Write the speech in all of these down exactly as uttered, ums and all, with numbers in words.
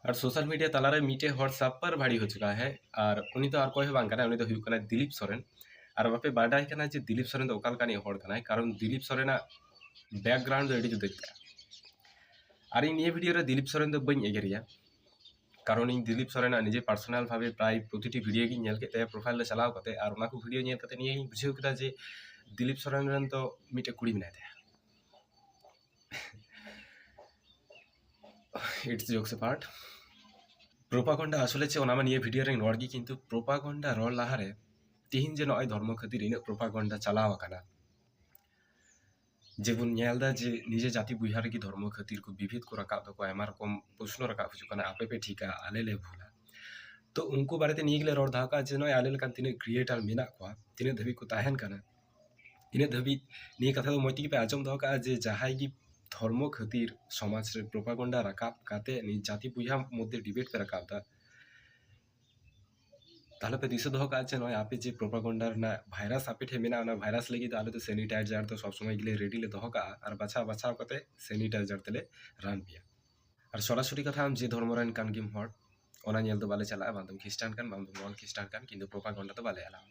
ᱟᱨ social media ᱛᱟᱞᱟᱨᱮ ᱢᱤᱫᱴᱮᱡ ᱦᱚᱲ ᱥᱟᱯᱯᱟᱨ ᱵᱷᱟᱹᱲᱤ ᱦᱚᱪᱚ ᱠᱟᱜ ᱦᱮᱸ, ᱟᱨ ᱩᱱᱤ ᱫᱚ ᱟᱨ ᱚᱠᱚᱭ ᱦᱚᱸ ᱵᱟᱝ ᱠᱟᱱᱟᱭ, ᱩᱱᱤ ᱫᱚ ᱦᱩᱭᱩᱜ ᱠᱟᱱᱟᱭ ᱫᱤᱞᱤᱯ ᱥᱚᱨᱮᱱ᱾ ᱟᱨ ᱵᱟᱯᱮ ᱵᱟᱰᱟᱭ ᱠᱟᱱᱟ ᱡᱮ ᱫᱤᱞᱤᱯ ᱥᱚᱨᱮᱱ ᱫᱚ ᱚᱠᱟ ᱞᱮᱠᱟᱱᱤᱡ ᱦᱚᱲ ᱠᱟᱱᱟᱭ, ᱠᱟᱨᱚᱱ ᱫᱤᱞᱤᱯ ᱥᱚᱨᱮᱱᱟᱜ ᱵᱮᱠᱜᱨᱟᱣᱩᱱᱰ ᱫᱚ ᱟᱹᱰᱤ ᱡᱩᱫᱟᱹ ᱜᱮᱭᱟ᱾ ᱟᱨ ᱤᱧ ᱱᱤᱭᱟᱹ ᱵᱷᱤᱰᱤᱭᱳ ᱨᱮ ᱫᱤᱞᱤᱯ ᱥᱚᱨᱮᱱ ᱫᱚ ᱵᱟᱹᱧ ᱮᱜᱮᱨᱮᱭᱟ, ᱠᱟᱨᱚᱱ ᱤᱧ ᱫᱤᱞᱤᱯ ᱥᱚᱨᱮᱱᱟᱜ ᱱᱤᱡᱮ ᱯᱟᱨᱥᱚᱱᱟᱞ ᱵᱷᱟᱵᱮ ᱯᱨᱟᱭ ᱯᱨᱚᱛᱤᱴᱤ ᱵᱷᱤᱰᱤᱭᱳ ᱜᱤᱧ ᱧᱮᱞ ᱠᱮᱫ ᱛᱟᱭᱟ ᱯᱨᱚᱯᱷᱟᱭᱤᱞ ᱨᱮ ᱪᱟᱞᱟᱣ ᱠᱟᱛᱮ, ᱟᱨ ᱚᱱᱟ ᱠᱚ ᱵᱷᱤᱰᱤᱭᱳ ᱧᱮᱞ ᱠᱟᱛᱮ ᱱᱤᱭᱟᱹ ᱜᱤᱧ ᱵᱩᱡᱷᱟᱹᱣ ᱠᱮᱫᱟ ᱡᱮ ᱫᱤᱞᱤᱯ ᱥᱚᱨᱮᱱ ᱨᱮᱱ ᱫᱚ ᱢᱤᱫᱴᱮᱡ ᱠᱩᱲᱤ ᱢᱮᱱᱟᱭ ᱛᱟᱭᱟ᱾ It's jokes apart. ᱯᱨᱳᱯᱟᱜᱚᱱᱰᱟ ᱟᱥᱚᱞᱮ ᱪᱮᱫ, ᱚᱱᱟ ᱢᱟ ᱱᱤᱭᱟᱹ ᱵᱷᱤᱰᱤᱭᱳ ᱨᱮᱧ ᱨᱚᱲ ᱜᱮ, ᱠᱤᱱᱛᱩ ᱯᱨᱳᱯᱟᱜᱚᱱᱰᱟ ᱨᱚᱲ ᱞᱟᱦᱟᱨᱮ ᱛᱤᱦᱤᱧ ᱡᱮ ᱱᱚᱜᱼᱚᱭ ᱫᱷᱚᱨᱢᱚ ᱠᱷᱟᱹᱛᱤᱨ ᱤᱱᱟᱹᱜ ᱯᱨᱳᱯᱟᱜᱚᱱᱰᱟ ᱪᱟᱞᱟᱣ ᱟᱠᱟᱱᱟ, ᱡᱮᱵᱚᱱ ᱧᱮᱞ ᱮᱫᱟ ᱡᱮ ᱱᱤᱡᱮ ᱡᱟᱹᱛᱤ ᱵᱚᱭᱦᱟ ᱨᱮᱜᱮ ᱫᱷᱚᱨᱢᱚ ᱠᱷᱟᱹᱛᱤᱨ ᱠᱚ ᱵᱤᱵᱷᱮᱫ ᱠᱚ ᱨᱟᱠᱟᱵ ᱫᱟᱠᱚ, ᱟᱭᱢᱟ ᱨᱚᱠᱚᱢ ᱯᱨᱚᱥᱱᱚ ᱨᱟᱠᱟᱵ ᱦᱤᱡᱩᱜ ᱠᱟᱱᱟ, ᱟᱯᱮ ᱯᱮ ᱴᱷᱤᱠᱟ, ᱟᱞᱮ ᱞᱮ ᱵᱷᱩᱞᱟ᱾ ᱛᱚ ᱩᱱᱠᱩ ᱵᱟᱨᱮᱛᱮ ᱱᱤᱭᱟᱹ ᱜᱮᱞᱮ ᱨᱚᱲ ᱫᱚᱦᱚ ᱠᱟᱜᱼᱟ ᱡᱮ ᱱᱚᱜᱼᱚᱭ ᱟᱞᱮ ᱞᱮᱠᱟᱱ ᱛᱤᱱᱟᱹᱜ ᱠᱨᱤᱭᱮᱴᱟᱨ ᱢᱮᱱᱟᱜ ᱠᱚᱣᱟ, ᱛᱤᱱᱟᱹᱜ ᱫᱷᱟᱹᱵᱤᱡ ᱠᱚ ᱛᱟᱦᱮᱱ ᱠᱟᱱᱟ, ᱤᱱᱟᱹᱜ ᱫᱷᱟᱹᱵᱤᱡ ᱱᱤᱭᱟᱹ ᱠᱟᱛᱷᱟ ᱫᱚ ᱢᱚᱡᱽ ᱛᱮᱜᱮ ᱯᱮ ᱟᱸᱡᱚᱢ ᱫᱚᱦᱚ ᱠᱟᱜᱼᱟ ᱡᱮ ᱡᱟᱦᱟᱸᱭ ᱜᱮ ᱫᱷᱚᱨᱢᱚ ᱠᱷᱟᱹᱛᱤᱨ ᱥᱚᱢᱟᱡᱽ ᱨᱮ ᱯᱨᱳᱯᱟᱜᱚᱱᱰᱟ ᱨᱟᱠᱟᱵ ᱠᱟᱛᱮ ᱱᱤᱡ ᱡᱟᱹᱛᱤ ᱵᱚᱭᱦᱟ ᱢᱚᱫᱽᱫᱷᱮ ᱰᱤᱵᱮᱴ ᱯᱮ ᱨᱟᱠᱟᱵ ᱮᱫᱟ, ᱛᱟᱦᱞᱮ ᱯᱮ ᱫᱤᱥᱟᱹ ᱫᱚᱦᱚ ᱠᱟᱜᱼᱟ ᱡᱮ ᱱᱚᱜᱼᱚᱭ ᱟᱯᱮ ᱡᱮ ᱯᱨᱳᱯᱟᱜᱚᱱᱰᱟ ᱨᱮᱱᱟᱜ ᱵᱷᱟᱭᱨᱟᱥ ᱟᱯᱮ ᱴᱷᱮᱱ ᱢᱮᱱᱟᱜᱼᱟ, ᱚᱱᱟ ᱵᱷᱟᱭᱨᱟᱥ ᱞᱟᱹᱜᱤᱫ ᱫᱚ ᱟᱞᱮ ᱫᱚ ᱥᱮᱱᱤᱴᱟᱭᱡᱟᱨ ᱫᱚ ᱥᱚᱵᱽ ᱥᱚᱢᱚᱭ ᱜᱮᱞᱮ ᱨᱮᱰᱤ ᱞᱮ ᱫᱚᱦᱚ ᱠᱟᱜᱼᱟ, ᱟᱨ ᱵᱟᱪᱷᱟᱣ ᱵᱟᱪᱷᱟᱣ ᱠᱟᱛᱮ ᱥᱮᱱᱤᱴᱟᱭᱡᱟᱨ ᱛᱮᱞᱮ ᱨᱟᱱ ᱯᱮᱭᱟ᱾ ᱟᱨ ᱥᱚᱨᱟᱥᱚᱨᱤ ᱠᱟᱛᱷᱟ, ᱟᱢ ᱡᱮ ᱫᱷᱚᱨᱢᱚ ᱨᱮᱱ ᱠᱟᱱ ᱜᱮᱢ ᱦᱚᱲ, ᱚᱱᱟ ᱧᱮᱞ ᱫᱚ ᱵᱟᱞᱮ ᱪᱟᱞᱟᱜᱼᱟ, ᱵᱟᱝ ᱫᱚᱢ ᱠᱷᱨᱤᱥᱴᱟᱱ ᱠᱟᱱ, ᱵᱟᱝ ᱫᱚᱢ ᱱᱚᱱ ᱠᱷᱨᱤᱥᱴᱟᱱ ᱠᱟᱱ, ᱠᱤᱱᱛᱩ ᱯᱨᱳᱯᱟᱜᱚᱱᱰᱟ ᱫᱚ ᱵᱟᱞᱮ ᱮᱞᱟᱣᱟ᱾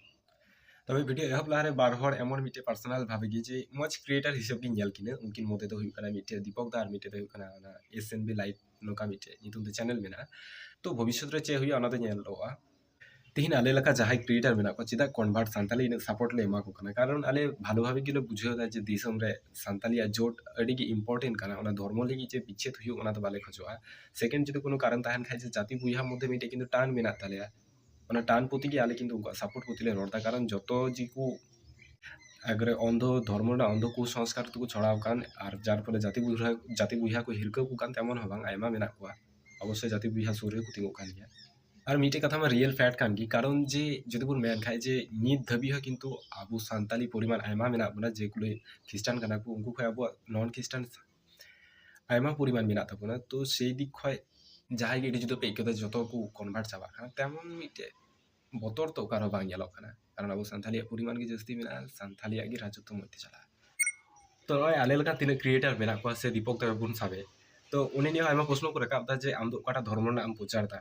ᱛᱚᱵᱮ ᱵᱷᱤᱰᱤᱭᱳ ᱮᱦᱚᱵ ᱞᱟᱦᱟᱨᱮ ᱵᱟᱨ ᱦᱚᱲ ᱮᱢᱚᱱ ᱢᱤᱫᱴᱮᱡ ᱯᱟᱨᱥᱚᱱᱟᱞ ᱵᱷᱟᱵᱮ ᱜᱮ ᱡᱮ ᱢᱚᱡᱽ ᱠᱨᱤᱭᱮᱴᱟᱨ ᱦᱤᱥᱟᱹᱵ ᱜᱤᱧ ᱧᱮᱞ ᱠᱤᱱᱟᱹ, ᱩᱱᱠᱤᱱ ᱢᱚᱫᱽᱫᱷᱮ ᱫᱚ ᱦᱩᱭᱩᱜ ᱠᱟᱱᱟ ᱢᱤᱫᱴᱮᱡ ᱫᱤᱯᱚᱠ ᱫᱟ ᱟᱨ ᱢᱤᱫᱴᱮᱡ ᱫᱚ ᱦᱩᱭᱩᱜ ᱠᱟᱱᱟ ᱚᱱᱟ ᱮᱥ ᱮᱱ ᱵᱤ ᱞᱟᱭᱤᱵᱷ, ᱱᱚᱝᱠᱟ ᱢᱤᱫᱴᱮᱡ ᱧᱩᱛᱩᱢ ᱛᱮ ᱪᱮᱱᱮᱞ ᱢᱮᱱᱟᱜᱼᱟ᱾ ᱛᱚ ᱵᱷᱚᱵᱤᱥᱥᱚᱛ ᱨᱮ ᱪᱮᱫ ᱦᱩᱭᱩᱜᱼᱟ ᱚᱱᱟ ᱫᱚ ᱧᱮᱞᱚᱜᱼᱟ᱾ ᱛᱤᱦᱤᱧ ᱟᱞᱮ ᱞᱮᱠᱟ ᱡᱟᱦᱟᱸᱭ ᱠᱨᱤᱭᱮᱴᱟᱨ ᱢᱮᱱᱟᱜ ᱠᱚᱣᱟ, ᱪᱮᱫᱟᱜ ᱠᱚᱱᱵᱷᱟᱨᱴ ᱥᱟᱱᱛᱟᱞᱤ ᱤᱱᱟᱹᱜ ᱥᱟᱯᱳᱨᱴ ᱞᱮ ᱮᱢᱟ ᱠᱚ ᱠᱟᱱᱟ? ᱠᱟᱨᱚᱱ ᱟᱞᱮ ᱵᱷᱟᱞᱚ ᱵᱷᱟᱵᱮ ᱜᱮᱞᱮ ᱵᱩᱡᱷᱟᱹᱣ ᱮᱫᱟ ᱡᱮ ᱫᱤᱥᱚᱢ ᱨᱮ ᱥᱟᱱᱛᱟᱞᱤᱭᱟᱜ ᱡᱳᱴ ᱟᱹᱰᱤ ᱜᱮ ᱤᱢᱯᱚᱨᱴᱮᱱᱴ ᱠᱟᱱᱟ᱾ ᱚᱱᱟ ᱫᱷᱚᱨᱢᱚ ᱞᱟᱹᱜᱤᱫ ᱡᱮ ᱵᱤᱪᱪᱷᱮᱫ ᱦᱩᱭᱩᱜ, ᱚᱱᱟ ᱫᱚ ᱵᱟᱞᱮ ᱠᱷᱚᱡᱚᱜᱼᱟ᱾ ᱥᱮᱠᱮᱱᱰ ᱡᱩᱫᱤ ᱠᱳᱱᱳ ᱠᱟᱨᱚᱱ ᱛᱟᱦᱮᱱ ᱠᱷᱟᱡ ᱡᱮ ᱡᱟᱹᱛᱤ ᱵᱚᱭᱦᱟ ᱢᱚᱫᱽᱫᱷᱮ ᱢᱤᱫᱴᱮᱡ ᱠᱤᱱᱛᱩ ᱴᱟᱱ ᱢᱮᱱᱟᱜ ᱛᱟᱞᱮᱭᱟ, ᱚᱱᱟ ᱴᱟᱱ ᱯᱨᱚᱛᱤ ᱜᱮ ᱟᱞᱮ ᱠᱤᱱᱛᱩ ᱩᱱᱠᱩᱣᱟᱜ ᱥᱟᱯᱳᱨᱴ ᱯᱨᱚᱛᱤ ᱞᱮ ᱨᱚᱲ ᱮᱫᱟ᱾ ᱠᱟᱨᱚᱱ ᱡᱚᱛᱚ ᱡᱮᱠᱚ ᱮᱠᱵᱟᱨᱮ ᱚᱱᱫᱷᱚ ᱫᱷᱚᱨᱢᱚ ᱨᱮᱱᱟᱜ ᱚᱱᱫᱷᱚ ᱠᱩᱥᱚᱝᱥᱠᱟᱨ ᱛᱮᱠᱚ ᱪᱷᱚᱲᱟᱣ ᱟᱠᱟᱱ, ᱟᱨ ᱡᱟᱨ ᱯᱷᱚᱞᱮ ᱡᱟᱹᱛᱤ ᱵᱚᱭᱦᱟ, ᱡᱟᱹᱛᱤ ᱵᱚᱭᱦᱟ ᱠᱚ ᱦᱤᱨᱠᱟᱹ ᱠᱚ ᱠᱟᱱ, ᱛᱮᱢᱚᱱ ᱦᱚᱸ ᱵᱟᱝ, ᱟᱭᱢᱟ ᱢᱮᱱᱟᱜ ᱠᱚᱣᱟ᱾ ᱚᱵᱚᱥᱥᱳᱭ ᱡᱟᱹᱛᱤ ᱵᱚᱭᱦᱟ ᱥᱩᱨ ᱨᱮᱠᱚ ᱛᱤᱸᱜᱩᱜ ᱠᱟᱱ ᱜᱮᱭᱟ᱾ ᱟᱨ ᱢᱤᱫᱴᱮᱡ ᱠᱟᱛᱷᱟ ᱢᱟ ᱨᱤᱭᱮᱞ ᱯᱷᱮᱠᱴ ᱠᱟᱱ ᱜᱮ, ᱠᱟᱨᱚᱱ ᱡᱮ ᱡᱩᱫᱤ ᱵᱚᱱ ᱢᱮᱱ ᱠᱷᱟᱡ ᱡᱮ ᱱᱤᱛ ᱫᱷᱟᱹᱵᱤᱡ ᱦᱚᱸ ᱠᱤᱱᱛᱩ ᱟᱵᱚ ᱥᱟᱱᱛᱟᱞᱤ ᱯᱚᱨᱤᱢᱟᱱ ᱟᱭᱢᱟ ᱢᱮᱱᱟᱜ ᱵᱚᱱᱟ, ᱡᱮ ᱠᱚ ᱠᱷᱨᱤᱥᱴᱟᱱ ᱠᱟᱱᱟ ᱠᱚ, ᱩᱱᱠᱩ ᱠᱷᱚᱡ ᱟᱵᱚᱣᱟᱜ ᱱᱚᱱ ᱠᱷᱨᱤᱥᱴᱟᱱ ᱟᱭᱢᱟ ᱯᱚᱨᱤᱢᱟᱱ ᱢᱮᱱᱟᱜ ᱛᱟᱵᱚᱱᱟ᱾ ᱛᱚ ᱥᱮᱭ ᱫᱤᱠ ᱠᱷᱚᱡ ᱡᱟᱦᱟᱸᱭ ᱜᱮ ᱟᱹᱰᱤ ᱡᱩᱫᱟᱹ ᱯᱮ ᱟᱹᱭᱠᱟᱹᱣ ᱮᱫᱟ, ᱡᱚᱛᱚ ᱠᱚ ᱠᱚᱱᱵᱷᱟᱨᱴ ᱪᱟᱵᱟᱜ ᱠᱟᱱᱟ, ᱛᱮᱢᱚᱱ ᱢᱤᱫᱴᱮᱡ ᱵᱚᱛᱚᱨ ᱛᱚ ᱚᱠᱟ ᱨᱮᱦᱚᱸ ᱵᱟᱝ ᱧᱮᱞᱚᱜ ᱠᱟᱱᱟ, ᱠᱟᱨᱚᱱ ᱟᱵᱚ ᱥᱟᱱᱛᱟᱞᱤᱭᱟᱜ ᱯᱚᱨᱤᱢᱟᱱ ᱜᱮ ᱡᱟᱹᱥᱛᱤ ᱢᱮᱱᱟᱜᱼᱟ, ᱥᱟᱱᱛᱟᱞᱤᱭᱟᱜ ᱜᱮ ᱨᱟᱡᱚᱛᱛᱚ ᱢᱚᱡᱽ ᱛᱮ ᱪᱟᱞᱟᱜᱼᱟ᱾ ᱛᱚ ᱱᱚᱜᱼᱚᱭ ᱟᱞᱮ ᱞᱮᱠᱟ ᱛᱤᱱᱟᱹᱜ ᱠᱨᱤᱭᱮᱴᱟᱨ ᱢᱮᱱᱟᱜ ᱠᱚᱣᱟ, ᱥᱮ ᱫᱤᱯᱚᱠ ᱛᱟᱠᱚ ᱵᱚᱱ ᱥᱟᱵᱮ, ᱛᱚ ᱚᱱᱮ ᱱᱤᱭᱟᱹ ᱟᱭᱢᱟ ᱯᱨᱚᱥᱱᱚ ᱠᱚ ᱨᱟᱠᱟᱵ ᱮᱫᱟ ᱡᱮ ᱟᱢ ᱫᱚ ᱚᱠᱟᱴᱟᱜ ᱫᱷᱚᱨᱢᱚ ᱨᱮᱱᱟᱜ ᱮᱢ ᱯᱨᱚᱪᱟᱨ ᱮᱫᱟ᱾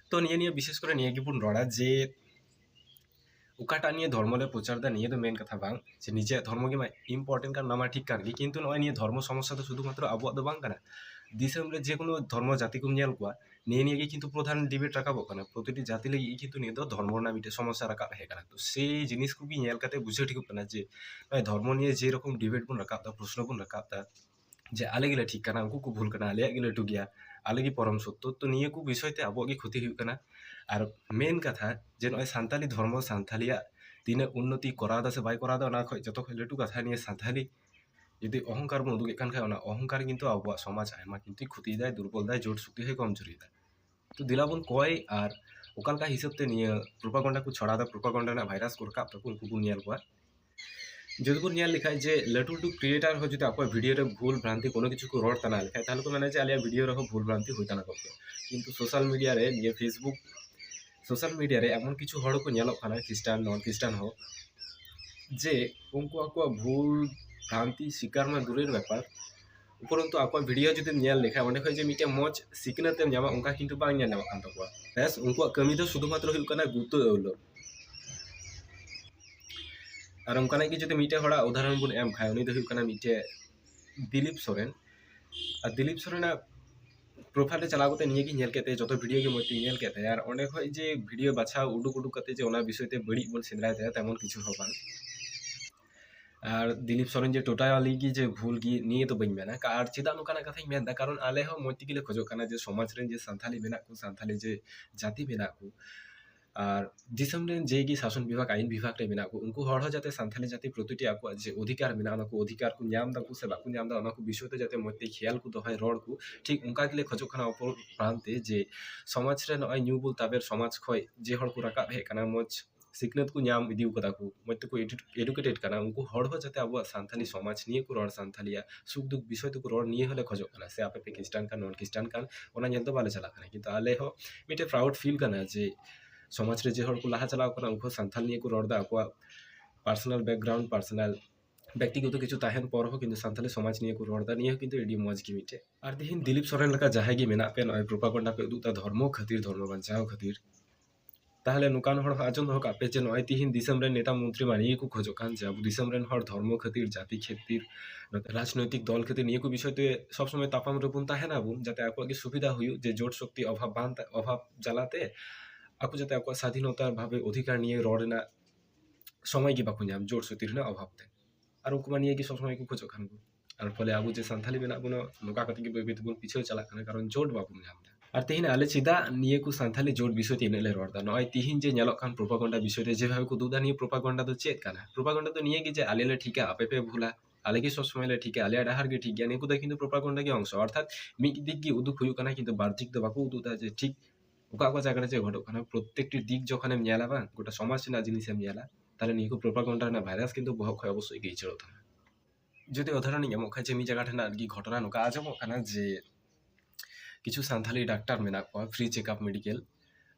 ᱛᱚ ᱱᱤᱭᱟᱹ ᱱᱤᱭᱟᱹ ᱵᱤᱥᱮᱥ ᱠᱚᱨᱮ ᱱᱤᱭᱟᱹ ᱜᱮᱵᱚᱱ ᱨᱚᱲᱟ ᱡᱮ ᱚᱠᱟᱴᱟᱜ ᱱᱤᱭᱟᱹ ᱫᱷᱚᱨᱢᱚ ᱞᱮ ᱯᱨᱚᱪᱟᱨ ᱮᱫᱟ, ᱱᱤᱭᱟᱹ ᱫᱚ ᱢᱮᱱ ᱠᱟᱛᱷᱟ ᱵᱟᱝ ᱡᱮ ᱱᱤᱡᱮᱨᱟᱜ ᱫᱷᱚᱨᱢᱚ ᱜᱮ ᱢᱟ important ᱠᱟᱱᱟ, ᱚᱱᱟ ᱢᱟ ᱴᱷᱤᱠ ᱠᱟᱱ ᱜᱮ, ᱠᱤᱱᱛᱩ ᱱᱚᱜᱼᱚᱭ ᱱᱤᱭᱟᱹ ᱫᱷᱚᱨᱢᱚ ᱥᱚᱢᱚᱥᱥᱟ ᱫᱚ ᱥᱩᱫᱷᱩ ᱢᱟᱛᱨᱚ ᱟᱵᱚᱣᱟᱜ ᱫᱚ ᱵᱟᱝ ᱠᱟᱱᱟ᱾ ᱫᱤᱥᱚᱢ ᱨᱮ ᱡᱮ ᱠᱳᱱᱳ ᱫᱷᱚᱨᱢᱚ ᱡᱟᱹᱛᱤ ᱠᱚᱢ ᱧᱮᱞ ᱠᱚᱣᱟ, ᱱᱤᱭᱟᱹ ᱱᱤᱭᱟᱹ ᱜᱮ ᱠᱤᱱᱛᱩ ᱯᱨᱚᱫᱷᱟᱱ debate ᱨᱟᱠᱟᱵᱚᱜ ᱠᱟᱱᱟ᱾ ᱯᱨᱚᱛᱤᱴᱤ ᱡᱟᱹᱛᱤ ᱞᱟᱹᱜᱤᱫ ᱜᱮ ᱠᱤᱱᱛᱩ ᱱᱤᱭᱟᱹ ᱫᱚ ᱫᱷᱚᱨᱢᱚ ᱨᱮᱱᱟᱜ ᱢᱤᱫᱴᱮᱱ ᱥᱚᱢᱚᱥᱥᱟ ᱨᱟᱠᱟᱵ ᱦᱮᱡ ᱟᱠᱟᱱᱟ᱾ ᱛᱚ ᱥᱮᱭ ᱡᱤᱱᱤᱥ ᱠᱚᱜᱮ ᱧᱮᱞ ᱠᱟᱛᱮ ᱵᱩᱡᱷᱟᱹᱣ ᱴᱷᱤᱠᱚᱜ ᱠᱟᱱᱟ ᱡᱮ ᱱᱚᱜᱼᱚᱭ ᱫᱷᱚᱨᱢᱚ ᱱᱤᱭᱮ ᱡᱮᱨᱚᱠᱚᱢ debate ᱵᱚᱱ ᱨᱟᱠᱟᱵ ᱮᱫᱟ, ᱯᱨᱚᱥᱱᱚ ᱵᱚᱱ ᱨᱟᱠᱟᱵ ᱮᱫᱟ ᱡᱮ ᱟᱞᱮ ᱜᱮᱞᱮ ᱴᱷᱤᱠ ᱠᱟᱱᱟ, ᱩᱱᱠᱩ ᱠᱚ ᱵᱷᱩᱞ ᱠᱟᱱᱟ, ᱟᱞᱮᱭᱟᱜ ᱜᱮ ᱞᱟᱹᱴᱩ ᱜᱮᱭᱟ, ᱟᱞᱮ ᱜᱮ ᱯᱚᱨᱚᱢ ᱥᱚᱛᱛᱚ᱾ ᱛᱚ ᱱᱤᱭᱟᱹ ᱠᱚ ᱵᱤᱥᱚᱭ ᱛᱮ ᱟᱵᱚᱣᱟᱜ ᱜᱮ ᱠᱷᱚᱛᱤ ᱦᱩᱭᱩᱜ ᱠᱟᱱᱟ᱾ ᱟᱨ ᱢᱮᱱ ᱠᱟᱛᱷᱟ ᱡᱮ ᱱᱚᱜᱼᱚᱭ ᱥᱟᱱᱛᱟᱞᱤ ᱫᱷᱚᱨᱢᱚ, ᱥᱟᱱᱛᱟᱞᱤᱭᱟᱜ ᱛᱤᱱᱟᱹᱜ ᱩᱱᱱᱚᱛᱤ ᱠᱚᱨᱟᱣ ᱮᱫᱟ ᱥᱮ ᱵᱟᱭ ᱠᱚᱨᱟᱣ ᱮᱫᱟ, ᱚᱱᱟ ᱠᱷᱚᱱ ᱡᱚᱛᱚ ᱠᱷᱚᱱ ᱞᱟᱹᱴᱩ ᱠᱟᱛᱷᱟ ᱱᱤᱭᱟᱹ ᱥᱟᱱᱛᱟᱞᱤ ᱡᱩᱫᱤ ᱚᱦᱚᱝᱠᱟᱨ ᱵᱚᱱ ᱩᱫᱩᱜᱮᱫ ᱠᱟᱱ ᱠᱷᱟᱱ, ᱚᱱᱟ ᱚᱦᱚᱝᱠᱟᱨ ᱠᱤᱱᱛᱩ ᱟᱵᱚᱣᱟᱜ ᱥᱚᱢᱟᱡᱽ ᱟᱭᱢᱟ ᱠᱤᱱᱛᱩ ᱠᱷᱚᱛᱤᱭᱮᱫᱟᱭ, ᱫᱩᱨᱵᱚᱞ ᱫᱟᱭ, ᱡᱳᱴ ᱥᱚᱠᱛᱤ ᱦᱚᱸᱭ ᱠᱚᱢᱡᱩᱨᱤᱭᱮᱫᱟ᱾ ᱛᱚ ᱫᱮᱞᱟ ᱵᱚᱱ ᱠᱚᱭ ᱟᱨ ᱚᱠᱟ ᱞᱮᱠᱟ ᱦᱤᱥᱟᱹᱵ ᱛᱮ ᱱᱤᱭᱟᱹ propaganda ᱠᱚ ᱪᱷᱚᱲᱟᱣ ᱮᱫᱟ, propaganda ᱨᱮᱱᱟᱜ virus ᱠᱚ ᱨᱟᱠᱟᱵ ᱫᱟᱠᱚ, ᱩᱱᱠᱩ ᱵᱚᱱ ᱧᱮᱞ ᱠᱚᱣᱟ᱾ ᱡᱩᱫᱤ ᱵᱚᱱ ᱧᱮᱞ ᱞᱮᱠᱷᱟᱡ ᱡᱮ ᱞᱟᱹᱴᱩ ᱞᱟᱹᱴᱩ creator ᱦᱚᱸ ᱡᱩᱫᱤ ᱟᱠᱚᱣᱟᱜ video ᱨᱮ ᱵᱷᱩᱞ ᱵᱷᱨᱟᱱᱛᱤ ᱠᱳᱱᱳ ᱠᱤᱪᱷᱩ ᱠᱚ ᱨᱚᱲ ᱛᱟᱱᱟ ᱞᱮᱠᱷᱟᱡ, ᱛᱟᱦᱞᱮ ᱠᱚ ᱢᱮᱱᱟ ᱡᱮ ᱟᱞᱮᱭᱟᱜ video ᱨᱮᱦᱚᱸ ᱵᱷᱩᱞ ᱵᱷᱨᱟᱱᱛᱤ ᱦᱩᱭ ᱛᱟᱱᱟ ᱠᱚᱜ ᱜᱮᱭᱟ᱾ ᱠᱤᱱᱛᱩ social media ᱨᱮ, ᱱᱤᱭᱟᱹ Facebook, social media ᱨᱮ ᱮᱢᱚᱱ ᱠᱤᱪᱷᱩ ᱦᱚᱲ ᱠᱚ ᱧᱮᱞᱚᱜ ᱠᱟᱱᱟ, Christian, non Christian ᱦᱚᱸ, ᱡᱮ ᱩᱱᱠᱩ ᱟᱠᱚᱣᱟᱜ ᱵᱷᱩᱞ ᱵᱷᱨᱟᱱᱛᱤ ᱥᱤᱠᱟᱨ ᱢᱟ ᱫᱩᱨᱮᱨ ᱵᱮᱯᱟᱨ, ᱩᱯᱚᱨᱚᱱᱛᱩ ᱟᱠᱚᱣᱟᱜ video ᱡᱩᱫᱤᱢ ᱧᱮᱞ ᱞᱮᱠᱷᱟᱡ, ᱚᱸᱰᱮ ᱠᱷᱚᱡ ᱡᱮ ᱢᱤᱫᱴᱮᱱ ᱢᱚᱡᱽ ᱥᱤᱠᱷᱱᱟᱹᱛ ᱮᱢ ᱧᱟᱢᱟ, ᱚᱱᱠᱟ ᱠᱤᱱᱛᱩ ᱵᱟᱝ ᱧᱮᱞ ᱧᱟᱢᱚᱜ ᱠᱟᱱ ᱛᱟᱠᱚᱣᱟ᱾ ᱵᱮᱥ, ᱩᱱᱠᱩᱣᱟᱜ ᱠᱟᱹᱢᱤ ᱫᱚ ᱥᱩᱫᱷᱩ ᱢᱟᱛᱨᱚ ᱦᱩᱭᱩᱜ ᱠᱟᱱᱟ ᱜᱩᱛᱟᱹ ᱟᱹᱣᱞᱟᱹᱣ᱾ ᱟᱨ ᱚᱱᱠᱟᱱᱟᱜ ᱜᱮ ᱡᱩᱫᱤ ᱢᱤᱫᱴᱮᱡ ᱦᱚᱲᱟᱜ ᱩᱫᱟᱦᱚᱨᱚᱱ ᱵᱚᱱ ᱮᱢ ᱠᱷᱟᱡ, ᱩᱱᱤ ᱫᱚ ᱦᱩᱭᱩᱜ ᱠᱟᱱᱟ ᱢᱤᱫᱴᱮᱡ ᱫᱤᱞᱤᱯ ᱥᱚᱨᱮᱱ᱾ ᱟᱨ ᱫᱤᱞᱤᱯ ᱥᱚᱨᱮᱱᱟᱜ profile ᱨᱮ ᱪᱟᱞᱟᱣ ᱠᱟᱛᱮ ᱱᱤᱭᱟᱹ ᱜᱤᱧ ᱧᱮᱞ ᱠᱮᱫ ᱛᱟᱭᱟ, ᱡᱚᱛᱚ video ᱜᱮ ᱢᱚᱡᱽ ᱛᱮᱧ ᱧᱮᱞ ᱠᱮᱫ ᱛᱟᱭᱟ᱾ ᱟᱨ ᱚᱸᱰᱮ ᱠᱷᱚᱡ ᱡᱮ video ᱵᱟᱪᱷᱟᱣ ᱩᱰᱩᱠ ᱩᱰᱩᱠ ᱠᱟᱛᱮ ᱡᱮ ᱚᱱᱟ ᱵᱤᱥᱚᱭ ᱛᱮ ᱵᱟᱹᱲᱤᱡ ᱵᱚᱱ ᱥᱮᱸᱫᱽᱨᱟᱭ ᱛᱟᱭᱟ, ᱛᱮᱢᱚᱱ ᱠᱤᱪᱷᱩ ᱦᱚᱸ ᱵᱟᱝ᱾ ᱟᱨ ᱫᱤᱞᱤᱯ ᱥᱚᱨᱮᱱ ᱡᱮ totally ᱜᱮ ᱡᱮ ᱵᱷᱩᱞ ᱜᱮ, ᱱᱤᱭᱟᱹ ᱫᱚ ᱵᱟᱹᱧ ᱢᱮᱱᱟ᱾ ᱠᱟ-, ᱟᱨ ᱪᱮᱫᱟᱜ ᱱᱚᱝᱠᱟᱱᱟᱜ ᱠᱟᱛᱷᱟᱧ ᱢᱮᱱᱫᱟ? ᱠᱟᱨᱚᱱ ᱟᱞᱮ ᱦᱚᱸ ᱢᱚᱡᱽ ᱛᱮᱜᱮ ᱞᱮ ᱠᱷᱚᱡᱚᱜ ᱠᱟᱱᱟ ᱡᱮ ᱥᱚᱢᱟᱡᱽ ᱨᱮᱱ ᱡᱮ ᱥᱟᱱᱛᱷᱟᱞᱤ ᱢᱮᱱᱟᱜ ᱠᱚ, ᱥᱟᱱᱛᱷᱟᱞᱤ ᱡᱮ ᱡᱟᱹᱛᱤ ᱢᱮᱱᱟᱜ ᱠᱚ, ᱟᱨ ᱫᱤᱥᱚᱢ ᱨᱮᱱ ᱡᱮ ᱜᱮ ᱥᱟᱥᱚᱱ ᱵᱤᱵᱷᱟᱜᱽ, ᱟᱭᱤᱱ ᱵᱤᱵᱷᱟᱜᱽ ᱨᱮ ᱢᱮᱱᱟᱜ ᱠᱚ, ᱩᱱᱠᱩ ᱦᱚᱲ ᱦᱚᱸ ᱡᱟᱛᱮ ᱥᱟᱱᱛᱷᱟᱞᱤ ᱡᱟᱹᱛᱤ ᱯᱨᱚᱛᱤᱴᱤ ᱟᱠᱚᱣᱟᱜ ᱡᱮ ᱚᱫᱷᱤᱠᱟᱨ ᱢᱮᱱᱟᱜᱼᱟ, ᱚᱱᱟ ᱠᱚ ᱚᱫᱷᱤᱠᱟᱨ ᱠᱚ ᱧᱟᱢ ᱫᱟᱠᱚ ᱥᱮ ᱵᱟᱠᱚ ᱧᱟᱢ ᱫᱟ, ᱚᱱᱟ ᱠᱚ ᱵᱤᱥᱚᱭ ᱛᱮ ᱡᱟᱛᱮ ᱢᱚᱡᱽ ᱛᱮ ᱠᱷᱮᱭᱟᱞ ᱠᱚ ᱫᱚᱦᱚᱭ, ᱨᱚᱲ ᱠᱚ, ᱴᱷᱤᱠ ᱚᱱᱠᱟ ᱜᱮᱞᱮ ᱠᱷᱚᱡᱚᱜ ᱠᱟᱱᱟ ᱚᱯᱚᱨ ᱯᱨᱟᱱᱛᱮ ᱡᱮ ᱥᱚᱢᱟᱡᱽ ᱨᱮ ᱱᱚᱜᱼᱚᱭ ᱧᱩ ᱵᱩᱞ ᱛᱟᱵᱮᱨ ᱥᱚᱢᱟᱡᱽ ᱠᱷᱚᱡ ᱡᱮ ᱦᱚᱲ ᱠᱚ ᱨᱟᱠᱟᱵ ᱦᱮᱡ ᱠᱟᱱᱟ, ᱢᱚᱡᱽ ᱥᱤᱠᱷᱱᱟᱹᱛ ᱠᱚ ᱧᱟᱢ ᱤᱫᱤ ᱠᱟᱫᱟ ᱠᱚ, ᱢᱚᱡᱽ ᱛᱮᱠᱚ edu-, educated ᱠᱟᱱᱟ, ᱩᱱᱠᱩ ᱦᱚᱲ ᱦᱚᱸ ᱡᱟᱛᱮ ᱟᱵᱚᱣᱟᱜ ᱥᱟᱱᱛᱷᱟᱞᱤ ᱥᱚᱢᱟᱡᱽ ᱱᱤᱭᱟᱹ ᱠᱚ ᱨᱚᱲ, ᱥᱟᱱᱛᱷᱟᱞᱤᱭᱟᱜ ᱥᱩᱠ ᱫᱩᱠ ᱵᱤᱥᱚᱭ ᱛᱮᱠᱚ ᱨᱚᱲ, ᱱᱤᱭᱟᱹ ᱦᱚᱸᱞᱮ ᱠᱷᱚᱡᱚᱜ ᱠᱟᱱᱟ᱾ ᱥᱮ ᱟᱯᱮ ᱯᱮ ᱠᱷᱨᱤᱥᱴᱟᱱ ᱠᱟᱱ, ᱱᱚᱱ ᱠᱷᱨᱤᱥᱴᱟᱱ ᱠᱟᱱ, ᱚᱱᱟ ᱧᱮᱞ ᱫᱚ ᱵᱟᱞᱮ ᱪᱟᱞᱟᱜ ᱠᱟᱱᱟ, ᱠᱤᱱᱛᱩ ᱟᱞᱮ ᱦᱚᱸ ᱢᱤᱫᱴᱮᱡ proud feel ᱠᱟᱱᱟ ᱡᱮ ᱥᱚᱢᱟᱡᱽ ᱨᱮ ᱡᱮ ᱦᱚᱲ ᱠᱚ ᱞᱟᱦᱟ ᱪᱟᱞᱟᱣ ᱠᱟᱱᱟ, ᱩᱱᱠᱩ ᱦᱚᱸ ᱥᱟᱱᱛᱷᱟᱞ ᱱᱤᱭᱟᱹ ᱠᱚ ᱨᱚᱲ ᱮᱫᱟ, ᱟᱠᱚᱣᱟᱜ personal background, personal ᱵᱮᱠᱛᱤᱜᱚᱛᱚ ᱠᱤᱪᱷᱩ ᱛᱟᱦᱮᱱ ᱯᱚᱨ ᱦᱚᱸ ᱠᱤᱱᱛᱩ ᱥᱟᱱᱛᱟᱞᱤ ᱥᱚᱢᱟᱡᱽ ᱱᱤᱭᱮ ᱠᱚ ᱨᱚᱲ ᱮᱫᱟ, ᱱᱤᱭᱟᱹ ᱦᱚᱸ ᱠᱤᱱᱛᱩ ᱟᱹᱰᱤ ᱢᱚᱡᱽ ᱜᱮ ᱢᱤᱫᱴᱮᱡ᱾ ᱟᱨ ᱛᱤᱦᱤᱧ ᱫᱤᱞᱤᱯ ᱥᱚᱨᱮᱱ ᱞᱮᱠᱟ ᱡᱟᱦᱟᱸᱭ ᱜᱮ ᱢᱮᱱᱟᱜ ᱯᱮ, ᱱᱚᱜᱼᱚᱭ ᱯᱨᱚᱯᱟᱜᱚᱱᱰᱟ ᱯᱮ ᱩᱫᱩᱜ ᱮᱫᱟ ᱫᱷᱚᱨᱢᱚ ᱠᱷᱟᱹᱛᱤᱨ, ᱫᱷᱚᱨᱢᱚ ᱵᱟᱧᱪᱟᱣ ᱠᱷᱟᱹᱛᱤᱨ, ᱛᱟᱦᱚᱞᱮ ᱱᱚᱝᱠᱟᱱ ᱦᱚᱲ ᱦᱚᱸ ᱟᱸᱡᱚᱢ ᱫᱚᱦᱚ ᱠᱟᱜ ᱯᱮ ᱡᱮ ᱱᱚᱜᱼᱚᱭ ᱛᱤᱦᱤᱧ ᱫᱤᱥᱚᱢ ᱨᱮᱱ ᱱᱮᱛᱟ ᱢᱚᱱᱛᱨᱤ ᱢᱟ ᱱᱤᱭᱟᱹ ᱠᱚ ᱠᱷᱚᱡᱚᱜ ᱠᱟᱱ ᱡᱮ ᱟᱵᱚ ᱫᱤᱥᱚᱢ ᱨᱮᱱ ᱦᱚᱲ ᱫᱷᱚᱨᱢᱚ ᱠᱷᱟᱹᱛᱤᱨ, ᱡᱟᱹᱛᱤ ᱠᱷᱟᱹᱛᱤᱨ, ᱨᱟᱡᱽᱱᱳᱭᱛᱤᱠ ᱫᱚᱞ ᱠᱷᱟᱹᱛᱤᱨ ᱱᱤᱭᱟᱹ ᱠᱚ ᱵᱤᱥᱚᱭ ᱛᱮ ᱥᱚᱵ ᱥᱚᱢᱚᱭ ᱛᱟᱯᱟᱢ ᱨᱮᱵᱚᱱ ᱛᱟᱦᱮᱱᱟ ᱵᱚᱱ, ᱡᱟᱛᱮ ᱟᱠᱚᱣᱟᱜ ᱜᱮ ᱥᱩᱵᱤᱫᱷᱟ ᱦᱩᱭᱩᱜ, ᱡᱮ ᱡᱳᱴ ᱥᱚᱠᱛᱤ ᱚᱵᱷᱟᱵ ᱵᱟᱝ ᱛᱟ-, ᱚᱵᱷᱟᱵ ᱡᱟᱞᱟᱛᱮ ᱟᱠᱚ ᱡᱟᱛᱮ ᱟᱠᱚᱣᱟᱜ ᱥᱟᱫᱷᱤᱱᱚᱛᱟ ᱵᱷᱟᱵᱮ ᱚᱫᱷᱤᱠᱟᱨ ᱱᱤᱭᱮ ᱨᱚᱲ ᱨᱮᱱᱟᱜ ᱥᱚᱢᱚᱭ ᱜᱮ ᱵᱟᱠᱚ ᱧᱟᱢ, ᱡᱳᱴ ᱥᱚᱠᱛᱤ ᱨᱮᱱᱟᱜ ᱚᱵᱷᱟᱵ ᱛᱮ᱾ ᱟᱨ ᱩᱱᱠᱩ ᱢᱟ ᱱᱤᱭᱟᱹ ᱜᱮ ᱥᱚᱵ ᱥᱚᱢᱚᱭ ᱠᱚ ᱠᱷᱚᱡᱚᱜ ᱠᱟᱱ ᱠᱚ᱾ ᱟᱨ ᱯᱷᱚᱞᱮ ᱟᱵᱚ ᱡᱮ ᱥᱟᱱᱛᱟᱞᱤ ᱢᱮᱱᱟᱜ ᱵᱚᱱᱟ, ᱱᱚᱝᱠᱟ ᱠᱟᱛᱮ ᱜᱮ ᱵᱟᱹᱭ ᱵᱟᱹᱭ ᱛᱮᱵᱚᱱ ᱯᱤᱪᱷᱟᱹᱣ ᱪᱟᱞᱟᱜ ᱠᱟᱱᱟ, ᱠᱟᱨᱚᱱ ᱡᱳᱴ ᱵᱟᱵᱚᱱ ᱧᱟᱢ ᱮᱫᱟ᱾ ᱟᱨ ᱛᱮᱦᱮᱧ ᱟᱞᱮ ᱪᱮᱫᱟᱜ ᱱᱤᱭᱟᱹ ᱠᱚ ᱥᱟᱱᱛᱟᱞᱤ ᱡᱳᱴ ᱵᱤᱥᱚᱭ ᱛᱮ ᱤᱱᱟᱹᱜ ᱞᱮ ᱨᱚᱲ ᱮᱫᱟ? ᱱᱚᱜᱼᱚᱭ ᱛᱤᱦᱤᱧ ᱡᱮ ᱧᱮᱞᱚᱜ ᱠᱟᱱ ᱯᱨᱚᱯᱟᱜᱚᱱᱰᱟ ᱵᱤᱥᱚᱭ ᱨᱮ ᱡᱮᱵᱷᱟᱵᱮ ᱠᱚ ᱩᱫᱩᱜ ᱮᱫᱟ, ᱱᱤᱭᱟᱹ ᱯᱨᱚᱯᱟᱜᱚᱱᱰᱟ ᱫᱚ ᱪᱮᱫ ᱠᱟᱱᱟ? ᱯᱨᱚᱯᱟᱜᱚᱱᱰᱟ ᱫᱚ ᱱᱤᱭᱟᱹ ᱜᱮ ᱡᱮ ᱟᱞᱮ ᱞᱮ ᱴᱷᱤᱠᱟ, ᱟᱯᱮ ᱯᱮ ᱵᱷᱩᱞᱟ, ᱟᱞᱮ ᱜᱮ ᱥᱚᱵ ᱥᱚᱢᱚᱭ ᱞᱮ ᱴᱷᱤᱠᱟ, ᱟᱞᱮᱭᱟᱜ ᱰᱟᱦᱟᱨ ᱜᱮ ᱴᱷᱤᱠ ᱜᱮᱭᱟ, ᱱᱤᱭᱟᱹ ᱠᱚᱫᱚ ᱠᱤᱱᱛᱩ ᱯᱨᱚᱯᱟᱜᱚᱱᱰᱟ ᱜᱮ ᱚᱝᱥᱚ᱾ ᱚᱨᱛᱷᱟᱛ ᱢᱤᱫ ᱫᱤᱠ ᱜᱮ ᱩᱫᱩᱜ ᱦᱩᱭᱩᱜ ᱠᱟᱱᱟ, ᱠᱤᱱᱛᱩ ᱵᱟᱨ ᱫᱤᱠ ᱫᱚ ᱵᱟᱠᱚ ᱩᱫᱩᱜ ᱮᱫᱟ ᱡᱮ ᱴᱷᱤᱠ ᱚᱠᱟ ᱚᱠᱟ ᱡᱟᱭᱜᱟ ᱨᱮ ᱪᱮᱫ ᱜᱷᱚᱴᱚᱜ ᱠᱟᱱᱟ᱾ ᱯᱨᱚᱛᱛᱮᱠᱴᱤ ᱫᱤᱠ ᱡᱚᱠᱷᱚᱱᱮᱢ ᱧᱮᱞᱟ, ᱵᱟᱝ, ᱜᱚᱴᱟ ᱥᱚᱢᱟᱡᱽ ᱨᱮᱱᱟᱜ ᱡᱤᱱᱤᱥᱮᱢ ᱧᱮᱞᱟ, ᱛᱟᱦᱞᱮ ᱱᱤᱭᱟᱹ ᱠᱚ ᱯᱨᱚᱯᱟᱜᱚᱱᱰᱟ ᱨᱮᱱᱟᱜ ᱵᱷᱟᱭᱨᱟᱥ ᱠᱤᱱᱛᱩ ᱵᱚᱦᱚᱜ ᱠᱷᱚᱡ ᱚᱵᱚᱥᱥᱳᱭ ᱜᱮ ᱩᱪᱟᱹᱲᱚᱜ ᱛᱟᱢᱟ᱾ ᱡᱩᱫᱤ ᱩᱫᱟᱦᱚᱨᱚᱱ ᱤᱧ ᱮᱢᱚᱜ ᱠᱷᱟᱡ, ᱡᱮ ᱢᱤᱫ ᱡᱟᱭᱜᱟ ᱴᱷᱮᱱᱟᱜ ᱟᱨᱠᱤ ᱜᱷᱚᱴᱚᱱᱟ ᱱᱚᱝᱠᱟ ᱟᱸᱡᱚᱢᱚᱜ ᱠᱟᱱᱟ ᱡᱮ ᱠᱤᱪᱷᱩ ᱥᱟᱱᱛᱟᱞᱤ ᱰᱟᱠᱛᱟᱨ ᱢᱮᱱᱟᱜ ᱠᱚᱣᱟ, ᱯᱷᱨᱤ ᱪᱮᱠᱟᱯ ᱢᱮᱰᱤᱠᱮᱞ,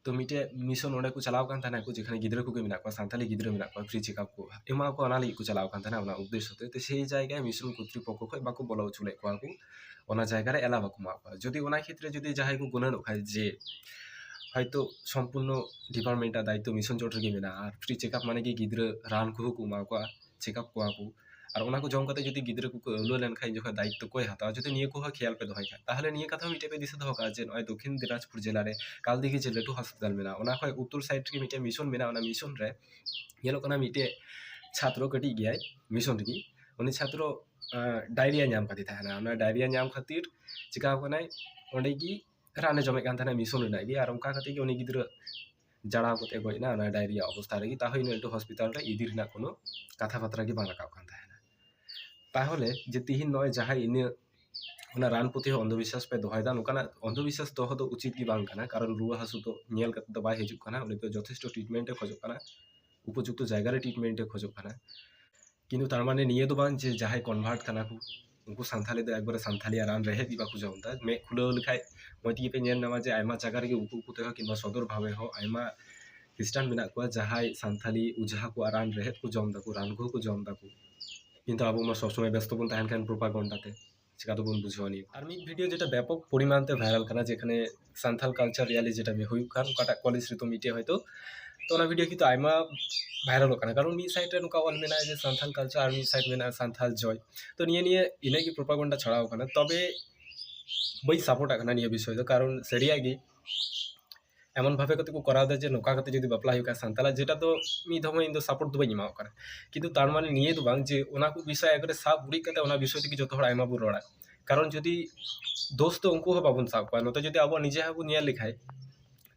ᱛᱚ ᱢᱤᱫᱴᱮᱡ ᱢᱤᱥᱚᱱ ᱚᱸᱰᱮ ᱠᱚ ᱪᱟᱞᱟᱣ ᱠᱟᱱ ᱛᱟᱦᱮᱱᱟ, ᱠᱚ ᱡᱮᱠᱷᱟᱱᱮ ᱜᱤᱫᱽᱨᱟᱹ ᱠᱚᱜᱮ ᱢᱮᱱᱟᱜ ᱠᱚᱣᱟ, ᱥᱟᱱᱛᱟᱞᱤ ᱜᱤᱫᱽᱨᱟᱹ ᱢᱮᱱᱟᱜ ᱠᱚᱣᱟ, ᱯᱷᱨᱤ ᱪᱮᱠᱟᱯ ᱠᱚ ᱮᱢᱟ ᱠᱚᱣᱟ, ᱚᱱᱟ ᱞᱟᱹᱜᱤᱫ ᱠᱚ ᱪᱟᱞᱟᱣ ᱠᱟᱱ ᱛᱟᱦᱮᱱᱟ, ᱚᱱᱟ ᱩᱫᱽᱫᱮᱥᱥᱚ ᱛᱮ᱾ ᱛᱚ ᱥᱮᱭ ᱡᱟᱭᱜᱟᱭ ᱢᱤᱥᱚᱱ ᱠᱚᱨᱛᱨᱤᱯᱚᱠᱠᱷᱚ ᱠᱷᱚᱡ ᱵᱟᱠᱚ ᱵᱚᱞᱚ ᱦᱚᱪᱚ ᱞᱮᱫ ᱠᱚᱣᱟ ᱠᱚ, ᱚᱱᱟ ᱡᱟᱭᱜᱟ ᱨᱮ ᱮᱞᱟᱣ ᱵᱟᱠᱚ ᱮᱢᱟ ᱠᱚᱣᱟ᱾ ᱡᱩᱫᱤ ᱚᱱᱟ ᱠᱷᱮᱛᱨᱮ ᱡᱩᱫᱤ ᱡᱟᱦᱟᱸᱭ ᱠᱚ ᱜᱩᱱᱟᱹᱱᱚᱜ ᱠᱷᱟᱡ ᱡᱮ ᱦᱚᱭᱛᱳ ᱥᱚᱢᱯᱩᱨᱱᱚ ᱰᱤᱯᱟᱨᱴᱢᱮᱱᱴ ᱟᱜ ᱫᱟᱭᱤᱛᱛᱚ ᱢᱤᱥᱚᱱ ᱪᱚᱴ ᱨᱮᱜᱮ ᱢᱮᱱᱟᱜᱼᱟ, ᱟᱨ ᱯᱷᱨᱤ ᱪᱮᱠᱟᱯ ᱢᱟᱱᱮ ᱜᱮ ᱜᱤᱫᱽᱨᱟᱹ ᱨᱟᱱ ᱠᱚᱦᱚᱸ ᱠᱚ ᱮᱢᱟ ᱠᱚᱣᱟ, ᱪᱮᱠᱟᱯ ᱠᱚᱣᱟ ᱠᱚ, ᱟᱨ ᱚᱱᱟ ᱠᱚ ᱡᱚᱢ ᱠᱟᱛᱮ ᱡᱩᱫᱤ ᱜᱤᱫᱽᱨᱟᱹ ᱠᱚᱠᱚ ᱟᱹᱣᱞᱟᱹ ᱞᱮᱱᱠᱷᱟᱱ, ᱩᱱ ᱡᱚᱠᱷᱚᱱ ᱫᱟᱭᱤᱛᱛᱚ ᱚᱠᱚᱭ ᱦᱟᱛᱟᱣᱟ? ᱡᱩᱫᱤ ᱱᱤᱭᱟᱹ ᱠᱚᱦᱚᱸ ᱠᱷᱮᱭᱟᱞ ᱯᱮ ᱫᱚᱦᱚᱭ ᱠᱷᱟᱡ, ᱛᱟᱦᱚᱞᱮ ᱱᱤᱭᱟᱹ ᱠᱟᱛᱷᱟ ᱦᱚᱸ ᱢᱤᱫᱴᱮᱡ ᱯᱮ ᱫᱤᱥᱟᱹ ᱫᱚᱦᱚ ᱠᱟᱜᱼᱟ ᱡᱮ ᱱᱚᱜᱼᱚᱭ ᱫᱚᱠᱠᱷᱤᱱ ᱫᱤᱱᱟᱡᱽᱯᱩᱨ ᱡᱮᱞᱟ ᱨᱮ ᱠᱟᱞᱫᱤᱜᱷᱤ ᱡᱮ ᱞᱟᱹᱴᱩ ᱦᱟᱥᱯᱟᱛᱟᱞ ᱢᱮᱱᱟᱜᱼᱟ, ᱚᱱᱟ ᱠᱷᱚᱡ ᱩᱛᱛᱚᱨ ᱥᱟᱭᱤᱰ ᱨᱮᱜᱮ ᱢᱤᱫᱴᱮᱡ ᱢᱤᱥᱚᱱ ᱢᱮᱱᱟᱜᱼᱟ᱾ ᱚᱱᱟ ᱢᱤᱥᱚᱱ ᱨᱮ ᱧᱮᱞᱚᱜ ᱠᱟᱱᱟ ᱢᱤᱫᱴᱮᱡ ᱪᱷᱟᱛᱨᱚ ᱠᱟᱹᱴᱤᱡ ᱜᱮᱭᱟᱭ ᱢᱤᱥᱚᱱ ᱨᱮᱜᱮ, ᱩᱱᱤ ᱪᱷᱟᱛᱨᱚ, ᱟᱸ, ᱰᱟᱭᱨᱤᱭᱟ ᱧᱟᱢ ᱠᱟᱫᱮ ᱛᱟᱦᱮᱱᱟ᱾ ᱚᱱᱟ ᱰᱟᱭᱨᱤᱭᱟ ᱧᱟᱢ ᱠᱷᱟᱹᱛᱤᱨ ᱪᱤᱠᱟᱣ ᱠᱟᱱᱟᱭ, ᱚᱸᱰᱮ ᱜᱮ ᱨᱟᱱᱮ ᱡᱚᱢᱮᱫ ᱠᱟᱱ ᱛᱟᱦᱮᱱᱟ ᱢᱤᱥᱚᱱ ᱨᱮᱱᱟᱜ ᱜᱮ, ᱟᱨ ᱚᱱᱠᱟ ᱠᱟᱛᱮ ᱜᱮ ᱩᱱᱤ ᱜᱤᱫᱽᱨᱟᱹ ᱡᱟᱲᱟᱣ ᱠᱟᱛᱮ ᱜᱚᱡ ᱮᱱᱟ ᱚᱱᱟ ᱰᱟᱭᱨᱤᱭᱟ ᱚᱵᱚᱥᱛᱟ ᱨᱮᱜᱮ᱾ ᱛᱟᱦᱚᱸ ᱤᱱᱟᱹᱜ ᱞᱟᱹᱴᱩ ᱦᱚᱥᱯᱤᱴᱟᱞ ᱨᱮ ᱤᱫᱤ ᱨᱮᱱᱟᱜ ᱠᱳᱱᱳ ᱠᱟᱛᱷᱟ ᱵᱟᱛᱨᱟ ᱜᱮ ᱵᱟᱝ ᱨᱟᱠᱟᱵ ᱠᱟᱱ ᱛᱟᱦᱮᱱᱟ᱾ ᱛᱟᱦᱚᱞᱮ ᱡᱮ ᱛᱤᱦᱤᱧ ᱱᱚᱜᱼᱚᱭ ᱡᱟᱦᱟᱸᱭ ᱤᱱᱟᱹ ᱚᱱᱟ ᱨᱟᱱ ᱯᱨᱚᱛᱤ ᱦᱚᱸ ᱚᱱᱫᱷᱚᱵᱤᱥᱥᱟᱥ ᱯᱮ ᱫᱚᱦᱚᱭᱮᱫᱟ, ᱱᱚᱝᱠᱟᱱᱟᱜ ᱚᱱᱫᱷᱚᱵᱤᱥᱥᱟᱥ ᱫᱚᱦᱚ ᱫᱚ ᱩᱪᱤᱛ ᱜᱮ ᱵᱟᱝ ᱠᱟᱱᱟ, ᱠᱟᱨᱚᱱ ᱨᱩᱣᱟᱹ ᱦᱟᱹᱥᱩ ᱫᱚ ᱧᱮᱞ ᱠᱟᱛᱮ ᱫᱚ ᱵᱟᱭ ᱦᱤᱡᱩᱜ ᱠᱟᱱᱟ, ᱩᱱᱤ ᱫᱚ ᱡᱚᱛᱷᱮᱥᱴᱚ ᱴᱨᱤᱴᱢᱮᱱᱴ ᱮ ᱠᱷᱚᱡᱚᱜ ᱠᱟᱱᱟ, ᱩᱯᱚᱡᱩᱠᱛᱚ ᱡᱟᱭᱜᱟ ᱨᱮ ᱴᱨᱤᱴᱢᱮᱱᱴ ᱮ ᱠᱷᱚᱡᱚᱜ ᱠᱟᱱᱟ᱾ ᱠᱤᱱᱛᱩ ᱛᱟᱨ ᱢᱟᱱᱮ ᱱᱤᱭᱟᱹ ᱫᱚ ᱵᱟᱝ ᱡᱮ ᱡᱟᱦᱟᱸᱭ ᱠᱚᱱᱵᱷᱟᱨᱴ ᱠᱟᱱᱟ ᱠᱚ, ᱩᱱᱠᱩ ᱥᱟᱱᱛᱷᱟᱞᱤ ᱫᱚ ᱮᱠᱵᱟᱨᱮ ᱥᱟᱱᱛᱷᱟᱞᱤᱭᱟᱜ ᱨᱟᱱ ᱨᱮᱦᱮᱫ ᱜᱮ ᱵᱟᱠᱚ ᱡᱚᱢ ᱮᱫᱟ᱾ ᱢᱮᱫ ᱠᱷᱩᱞᱟᱹᱣ ᱞᱮᱠᱷᱟᱡ ᱢᱚᱡᱽ ᱜᱮᱯᱮ ᱧᱮᱞ ᱧᱟᱢᱟ ᱡᱮ ᱟᱭᱢᱟ ᱡᱟᱭᱜᱟ ᱨᱮᱜᱮ ᱩᱠᱩ ᱩᱠᱩ ᱛᱮᱦᱚᱸ ᱠᱤᱝᱵᱟ ᱥᱚᱫᱚᱨ ᱵᱷᱟᱵᱮ ᱦᱚᱸ ᱟᱭᱢᱟ ᱠᱷᱨᱤᱥᱴᱟᱱ ᱢᱮᱱᱟᱜ ᱠᱚᱣᱟ ᱡᱟᱦᱟᱸᱭ ᱥᱟᱱᱛᱷᱟᱞᱤ ᱚᱡᱷᱟ ᱠᱚᱣᱟᱜ ᱨᱟᱱ ᱨᱮᱦᱮᱫ ᱠᱚ ᱡᱚᱢ ᱫᱟᱠᱚ, ᱨᱟᱱ ᱠᱚᱦᱚᱸ ᱠᱚ ᱡᱚᱢ ᱫᱟᱠᱚ᱾ ᱠᱤᱱᱛᱩ ᱟᱵᱚ ᱢᱟ ᱥᱚᱵ ᱥᱚᱢᱚᱭ ᱵᱮᱥᱛᱚ ᱵᱚᱱ ᱛᱟᱦᱮᱱ ᱠᱷᱟᱱ ᱯᱨᱚᱯᱟᱜᱚᱱᱰᱟ ᱛᱮ, ᱪᱤᱠᱟ ᱛᱮᱵᱚᱱ ᱵᱩᱡᱷᱟᱹᱣᱟ ᱱᱤᱭᱟᱹ? ᱟᱨ ᱢᱤᱫ ᱵᱷᱤᱰᱤᱭᱳ ᱡᱮᱴᱟ ᱵᱮᱯᱚᱠ ᱯᱚᱨᱤᱢᱟᱱ ᱛᱮ ᱵᱷᱟᱭᱨᱟᱞ ᱠᱟᱱᱟ, ᱡᱮᱠᱷᱟᱱᱮ ᱥᱟᱱᱛᱟᱞ ᱠᱟᱞᱪᱟᱨ ᱨᱮᱭᱟᱞᱤ ᱡᱮᱴᱟ ᱦᱩᱭᱩᱜ ᱠᱟᱱ, ᱚᱠᱟᱴᱟᱜ ᱠᱚᱞᱮᱡᱽ ᱨᱮᱫᱚ ᱢᱤᱫᱴᱮᱡ ᱦᱚᱭᱛᱳ, ᱛᱚ ᱚᱱᱟ ᱵᱷᱤᱰᱤᱭᱳ ᱠᱤᱱᱛᱩ ᱟᱭᱢᱟ ᱵᱷᱟᱭᱨᱟᱞᱚᱜ ᱠᱟᱱᱟ, ᱠᱟᱨᱚᱱ ᱢᱤᱫ ᱥᱟᱭᱤᱰ ᱨᱮ ᱱᱚᱝᱠᱟ ᱚᱞ ᱢᱮᱱᱟᱜᱼᱟ ᱡᱮ ᱥᱟᱱᱛᱟᱞ ᱠᱟᱞᱪᱟᱨ, ᱟᱨ ᱢᱤᱫ ᱥᱟᱭᱤᱰ ᱢᱮᱱᱟᱜᱼᱟ ᱥᱟᱱᱛᱟᱞ ᱡᱚᱭ᱾ ᱛᱚ ᱱᱤᱭᱟᱹ ᱱᱤᱭᱟᱹ ᱤᱱᱟᱹᱜ ᱜᱮ ᱯᱨᱚᱯᱟᱜᱚᱱᱰᱟ ᱪᱷᱚᱲᱟᱣ ᱠᱟᱱᱟ, ᱛᱚᱵᱮ ᱵᱟᱹᱧ ᱥᱟᱯᱳᱨᱴᱟᱜ ᱠᱟᱱᱟ ᱱᱤᱭᱟᱹ ᱵᱤᱥᱚᱭ ᱫᱚ, ᱠᱟᱨᱚᱱ ᱥᱟᱹᱨᱤᱭᱟᱜ ᱜᱮ ᱮᱢᱚᱱ ᱵᱷᱟᱵᱮ ᱠᱟᱛᱮ ᱠᱚ ᱠᱚᱨᱟᱣ ᱮᱫᱟ ᱡᱮ ᱱᱚᱝᱠᱟ ᱠᱟᱛᱮ ᱡᱩᱫᱤ ᱵᱟᱯᱞᱟ ᱦᱩᱭᱩᱜ ᱠᱷᱟᱱ ᱥᱟᱱᱛᱟᱞᱟᱜ, ᱡᱮᱴᱟ ᱫᱚ ᱢᱤᱫ ᱫᱷᱟᱣ ᱦᱚᱸ ᱤᱧ ᱫᱚ ᱥᱟᱯᱳᱨᱴ ᱫᱚ ᱵᱟᱹᱧ ᱮᱢᱟᱣᱟᱜ ᱠᱟᱱᱟ᱾ ᱠᱤᱱᱛᱩ ᱛᱟᱨ ᱢᱟᱱᱮ ᱱᱤᱭᱟᱹ ᱫᱚ ᱵᱟᱝ ᱡᱮ ᱚᱱᱟ ᱠᱚ ᱵᱤᱥᱚᱭ ᱮᱠᱵᱟᱨᱮ ᱥᱟᱵ ᱩᱨᱤᱡ ᱠᱟᱛᱮ ᱚᱱᱟ ᱵᱤᱥᱚᱭ ᱛᱮᱜᱮ ᱡᱚᱛᱚ ᱦᱚᱲ ᱟᱭᱢᱟ ᱵᱚᱱ ᱨᱚᱲᱟ, ᱠᱟᱨᱚᱱ ᱡᱩᱫᱤ ᱫᱳᱥ ᱫᱚ ᱩᱱᱠᱩ ᱦᱚᱸ ᱵᱟᱵᱚᱱ ᱥᱟᱵ ᱠᱚᱣᱟ᱾ ᱱᱚᱛᱮ ᱡᱩᱫᱤ ᱟᱵᱚ ᱱᱤᱡᱮ ᱦᱚᱸ ᱵᱚᱱ ᱧᱮᱞ ᱞᱮᱠᱷᱟᱡ,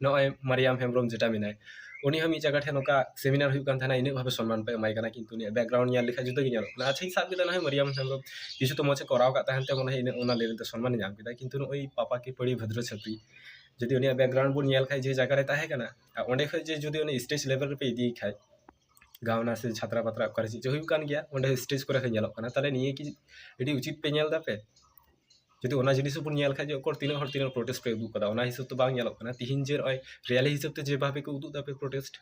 ᱱᱚᱜᱼᱚᱭ ᱢᱟᱨᱤᱭᱟᱢ ᱦᱮᱢᱵᱨᱚᱢ ᱡᱮᱴᱟ ᱢᱮᱱᱟᱭ, ᱩᱱᱤ ᱦᱚᱸ ᱢᱤᱫ ᱡᱟᱭᱜᱟ ᱴᱷᱮᱱ ᱱᱚᱝᱠᱟ ᱥᱮᱢᱤᱱᱟᱨ ᱦᱩᱭᱩᱜ ᱠᱟᱱ ᱛᱟᱦᱮᱱᱟ, ᱤᱱᱟᱹᱜ ᱵᱷᱟᱵᱮ ᱥᱚᱱᱢᱟᱱ ᱯᱮ ᱮᱢᱟᱭ ᱠᱟᱱᱟ, ᱠᱤᱱᱛᱩ ᱩᱱᱤᱭᱟᱜ ᱵᱮᱠᱜᱨᱟᱣᱩᱱᱰ ᱧᱮᱞ ᱞᱮᱠᱷᱟᱡ ᱡᱩᱫᱟᱹ ᱜᱮ ᱧᱮᱞᱚᱜ ᱠᱟᱱᱟ᱾ ᱟᱪᱪᱷᱟᱧ ᱥᱟᱵ ᱠᱮᱫᱟ ᱱᱚᱜᱼᱚᱭ ᱢᱟᱨᱤᱭᱟᱢ ᱦᱮᱢᱵᱨᱚᱢ ᱠᱤᱪᱷᱩ ᱛᱚ ᱢᱚᱡᱽ ᱮ ᱠᱚᱨᱟᱣ ᱠᱟᱫ ᱛᱟᱦᱮᱱ ᱛᱮ ᱢᱚᱱᱮ ᱦᱚᱭ ᱤᱱᱟᱹᱜ ᱚᱱᱟ ᱞᱮᱵᱮᱞ ᱛᱮ ᱥᱚᱱᱢᱟᱱᱮ ᱧᱟᱢ ᱠᱮᱫᱟ, ᱠᱤᱱᱛᱩ ᱱᱚᱜᱼᱚᱭ ᱯᱟᱯᱟ ᱠᱤ ᱯᱟᱹᱲᱤ ᱵᱷᱟᱫᱨᱚ ᱪᱷᱟᱯᱨᱤ, ᱡᱩᱫᱤ ᱩᱱᱤᱭᱟᱜ ᱵᱮᱠᱜᱨᱟᱣᱩᱱᱰ ᱵᱚᱱ ᱧᱮᱞ ᱠᱷᱟᱡ ᱡᱮ ᱡᱟᱭᱜᱟ ᱨᱮ ᱛᱟᱦᱮᱸ ᱠᱟᱱᱟ, ᱟᱨ ᱚᱸᱰᱮ ᱠᱷᱚᱡ ᱡᱮ ᱡᱩᱫᱤ ᱩᱱᱤ ᱥᱴᱮᱡᱽ ᱞᱮᱵᱮᱞ ᱨᱮᱯᱮ ᱤᱫᱤᱭᱮ ᱠᱷᱟᱡ, ᱜᱟᱣᱱᱟ ᱥᱮ ᱪᱷᱟᱛᱨᱟ ᱯᱟᱛᱨᱟ ᱚᱠᱟᱨᱮ ᱪᱮᱫ ᱪᱚ ᱦᱩᱭᱩᱜ ᱠᱟᱱ ᱜᱮᱭᱟ, ᱚᱸᱰᱮ ᱥᱴᱮᱡᱽ ᱠᱚᱨᱮ ᱦᱚᱸ ᱧᱮᱞᱚᱜ ᱠᱟᱱᱟ᱾ ᱛᱟᱦᱞᱮ ᱱᱤᱭᱟᱹ ᱠᱤ ᱟᱹᱰᱤ ᱩᱪᱤᱛ ᱯᱮ ᱧᱮᱞ ᱫᱟᱯᱮ? ᱡᱩᱫᱤ ᱚᱱᱟ ᱡᱤᱱᱤᱥ ᱵᱚᱱ ᱧᱮᱞ ᱠᱷᱟᱡ ᱡᱮ ᱚᱠᱚᱭ ᱛᱤᱱᱟᱹᱜ ᱦᱚᱲ ᱛᱤᱱᱟᱹᱜ ᱯᱨᱚᱴᱮᱥᱴ ᱯᱮ ᱩᱫᱩᱜ ᱠᱟᱫᱟ, ᱚᱱᱟ ᱦᱤᱥᱟᱹᱵ ᱛᱮ ᱵᱟᱝ ᱧᱮᱞᱚᱜ ᱠᱟᱱᱟ᱾ ᱛᱤᱦᱤᱧ ᱡᱮ ᱱᱚᱜᱼᱚᱭ ᱨᱮᱞᱤ ᱦᱤᱥᱟᱹᱵ ᱛᱮ ᱡᱮ ᱵᱷᱟᱵᱮ ᱠᱚ ᱩᱫᱩᱜ ᱫᱟᱯᱮ ᱯᱨᱚᱴᱮᱥᱴ,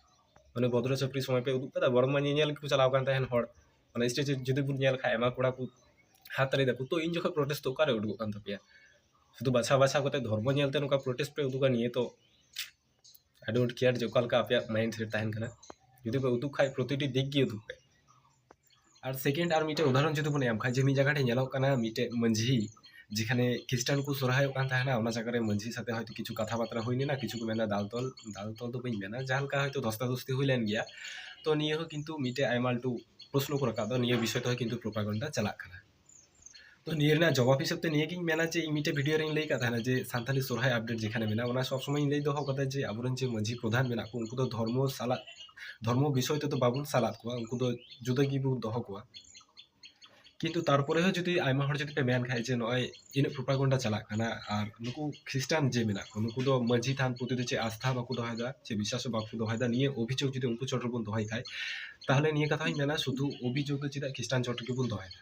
ᱢᱟᱱᱮ ᱵᱷᱚᱫᱨᱚ ᱪᱷᱟᱯᱨᱤ ᱥᱚᱢᱚᱭ ᱯᱮ ᱩᱫᱩᱜ ᱠᱟᱫᱟ, ᱵᱚᱨᱚᱝ ᱢᱟ ᱧᱮᱧᱮᱞ ᱜᱮᱠᱚ ᱪᱟᱞᱟᱣ ᱠᱟᱱ ᱛᱟᱦᱮᱱ ᱦᱚᱲ, ᱚᱱᱟ ᱥᱴᱮᱡᱽ ᱨᱮ ᱡᱩᱫᱤ ᱵᱚᱱ ᱧᱮᱞ ᱠᱷᱟᱡ ᱟᱭᱢᱟ ᱠᱚᱲᱟ ᱠᱚ ᱦᱟᱛ ᱛᱟᱲᱤ ᱫᱟᱠᱚ, ᱛᱚ ᱤᱧ ᱡᱚᱠᱷᱚᱱ ᱯᱨᱚᱴᱮᱥᱴ ᱫᱚ ᱚᱠᱟᱨᱮ ᱩᱰᱩᱠᱚᱜ ᱠᱟᱱ ᱛᱟᱯᱮᱭᱟ? ᱥᱩᱫᱷᱩ ᱵᱟᱪᱷᱟᱣ ᱵᱟᱪᱷᱟᱣ ᱠᱟᱛᱮ ᱫᱷᱚᱨᱢᱚ ᱧᱮᱞᱛᱮ ᱱᱚᱝᱠᱟ ᱯᱨᱚᱴᱮᱥᱴ ᱯᱮ ᱩᱫᱩᱜᱟ, ᱱᱤᱭᱟᱹ ᱛᱚ I don't care ᱡᱮ ᱚᱠᱟ ᱞᱮᱠᱟ ᱟᱯᱮᱭᱟᱜ ᱢᱟᱭᱤᱱᱰ ᱥᱮᱴ ᱛᱟᱦᱮᱱ ᱠᱟᱱᱟ᱾ ᱡᱩᱫᱤ ᱯᱮ ᱩᱫᱩᱜ ᱠᱷᱟᱡ ᱯᱨᱚᱛᱤᱴᱤ ᱫᱤᱠ ᱜᱮ ᱩᱫᱩᱜ ᱯᱮ᱾ ᱟᱨ ᱥᱮᱠᱮᱱᱰ ᱟᱨ ᱢᱤᱫᱴᱮᱡ ᱩᱫᱟᱦᱚᱨᱚᱱ ᱡᱩᱫᱤ ᱵᱚᱱ ᱮᱢ ᱠᱷᱟᱡ, ᱡᱮ ᱢᱤᱫ ᱡᱟᱭᱜᱟ ᱨᱮ ᱧᱮᱞᱚᱜ ᱠᱟᱱᱟ ᱢᱤᱫᱴᱮᱡ ᱢᱟᱹᱡᱷᱤ, ᱡᱮᱠᱷᱟᱱᱮ ᱠᱷᱨᱤᱥᱴᱟᱱ ᱠᱚ ᱥᱚᱨᱦᱟᱭᱚᱜ ᱠᱟᱱ ᱛᱟᱦᱮᱱᱟ, ᱚᱱᱟ ᱡᱟᱭᱜᱟ ᱨᱮ ᱢᱟᱹᱡᱷᱤ ᱥᱟᱛᱮ ᱦᱚᱭᱛᱳ ᱠᱤᱪᱷᱩ ᱠᱟᱛᱷᱟ ᱵᱟᱛᱨᱟ ᱦᱩᱭ ᱞᱮᱱᱟ, ᱠᱤᱪᱷᱩ ᱠᱚ ᱢᱮᱱᱟ ᱫᱟᱞ ᱛᱚᱞ, ᱫᱟᱞ ᱛᱚᱞ ᱫᱚ ᱵᱟᱹᱧ ᱢᱮᱱᱟ, ᱡᱟᱦᱟᱸ ᱞᱮᱠᱟ ᱦᱚᱭᱛᱳ ᱫᱷᱚᱥᱛᱟ ᱫᱷᱚᱥᱛᱤ ᱦᱩᱭ ᱞᱮᱱ ᱜᱮᱭᱟ᱾ ᱛᱚ ᱱᱤᱭᱟᱹ ᱦᱚᱸ ᱠᱤᱱᱛᱩ ᱢᱤᱫᱴᱮᱡ ᱟᱭᱢᱟ ᱞᱟᱹᱴᱩ ᱯᱨᱚᱥᱱᱚ ᱠᱚ ᱨᱟᱠᱟᱵ ᱫᱟ, ᱱᱤᱭᱟᱹ ᱵᱤᱥᱚᱭ ᱛᱮᱦᱚᱸ ᱠᱤᱱᱛᱩ ᱯᱨᱚᱯᱟᱜᱟᱱᱰᱟ ᱪᱟᱞᱟᱜ ᱠᱟᱱᱟ᱾ ᱛᱚ ᱱᱤᱭᱟᱹ ᱨᱮᱱᱟᱜ ᱡᱚᱵᱟᱵ ᱦᱤᱥᱟᱹᱵ ᱛᱮ ᱱᱤᱭᱟᱹ ᱜᱤᱧ ᱢᱮᱱᱟ ᱡᱮ ᱤᱧ ᱢᱤᱫᱴᱮᱡ ᱵᱷᱤᱰᱤᱭᱳ ᱨᱮᱧ ᱞᱟᱹᱭ ᱠᱟᱜ ᱛᱟᱦᱮᱱᱟ ᱡᱮ ᱥᱟᱱᱛᱟᱞᱤ ᱥᱚᱨᱦᱟᱭ ᱟᱯᱰᱮᱴ ᱡᱮᱠᱷᱟᱱᱮ ᱢᱮᱱᱟᱜᱼᱟ, ᱚᱱᱟ ᱥᱚᱵ ᱥᱚᱢᱚᱭ ᱤᱧ ᱞᱟᱹᱭ ᱫᱚᱦᱚ ᱠᱟᱫᱟ ᱡᱮ ᱟᱵᱚᱨᱮᱱ ᱡᱮ ᱢᱟᱹᱡᱷᱤ ᱯᱨᱚᱫᱷᱟᱱ ᱢᱮᱱᱟᱜ ᱠᱚ, ᱩᱱᱠᱩ ᱫᱚ ᱫᱷᱚᱨᱢᱚ ᱥᱟᱞᱟᱜ, ᱫᱷᱚᱨᱢᱚ ᱵᱤᱥᱚᱭ ᱛᱮᱫᱚ ᱵᱟᱵᱚᱱ ᱥᱟᱞᱟᱫ ᱠᱚᱣᱟ, ᱩᱱᱠᱩ ᱫᱚ ᱡᱩᱫᱟᱹ ᱜᱮᱵᱚᱱ ᱫᱚᱦᱚ ᱠᱚᱣᱟ᱾ ᱠᱤᱱᱛᱩ ᱛᱟᱨᱯᱚᱨᱮ ᱦᱚᱸ ᱡᱩᱫᱤ ᱟᱭᱢᱟ ᱦᱚᱲ ᱡᱩᱫᱤ ᱯᱮ ᱢᱮᱱ ᱠᱷᱟᱡ ᱡᱮ ᱱᱚᱜᱼᱚᱭ ᱤᱱᱟᱹᱜ ᱯᱨᱚᱯᱟᱜᱚᱱᱰᱟ ᱪᱟᱞᱟᱜ ᱠᱟᱱᱟ, ᱟᱨ ᱱᱩᱠᱩ ᱠᱷᱨᱤᱥᱴᱟᱱ ᱡᱮ ᱢᱮᱱᱟᱜ ᱠᱚ, ᱱᱩᱠᱩ ᱫᱚ ᱢᱟᱹᱡᱷᱤ ᱛᱷᱟᱱ ᱯᱨᱚᱛᱤ ᱫᱚ ᱪᱮᱫ ᱟᱥᱛᱷᱟ ᱵᱟᱠᱚ ᱫᱚᱦᱚᱭᱮᱫᱟ, ᱪᱮᱫ ᱵᱤᱥᱣᱟᱥ ᱦᱚᱸ ᱵᱟᱠᱚ ᱫᱚᱦᱚᱭᱮᱫᱟ, ᱱᱤᱭᱟᱹ ᱚᱵᱷᱤᱡᱳᱜᱽ ᱡᱩᱫᱤ ᱩᱱᱠᱩ ᱪᱚᱴ ᱨᱮᱵᱚᱱ ᱫᱚᱦᱚᱭ ᱠᱷᱟᱡ, ᱛᱟᱦᱚᱞᱮ ᱱᱤᱭᱟᱹ ᱠᱟᱛᱷᱟ ᱦᱚᱸᱧ ᱢᱮᱱᱟ ᱥᱩᱫᱷᱩ ᱚᱵᱷᱤᱡᱳᱜᱽ ᱫᱚ ᱪᱮᱫᱟᱜ ᱠᱷᱨᱤᱥᱴᱟᱱ ᱪᱚᱴ ᱨᱮᱜᱮ ᱵᱚᱱ ᱫᱚᱦᱚᱭᱮᱫᱟ?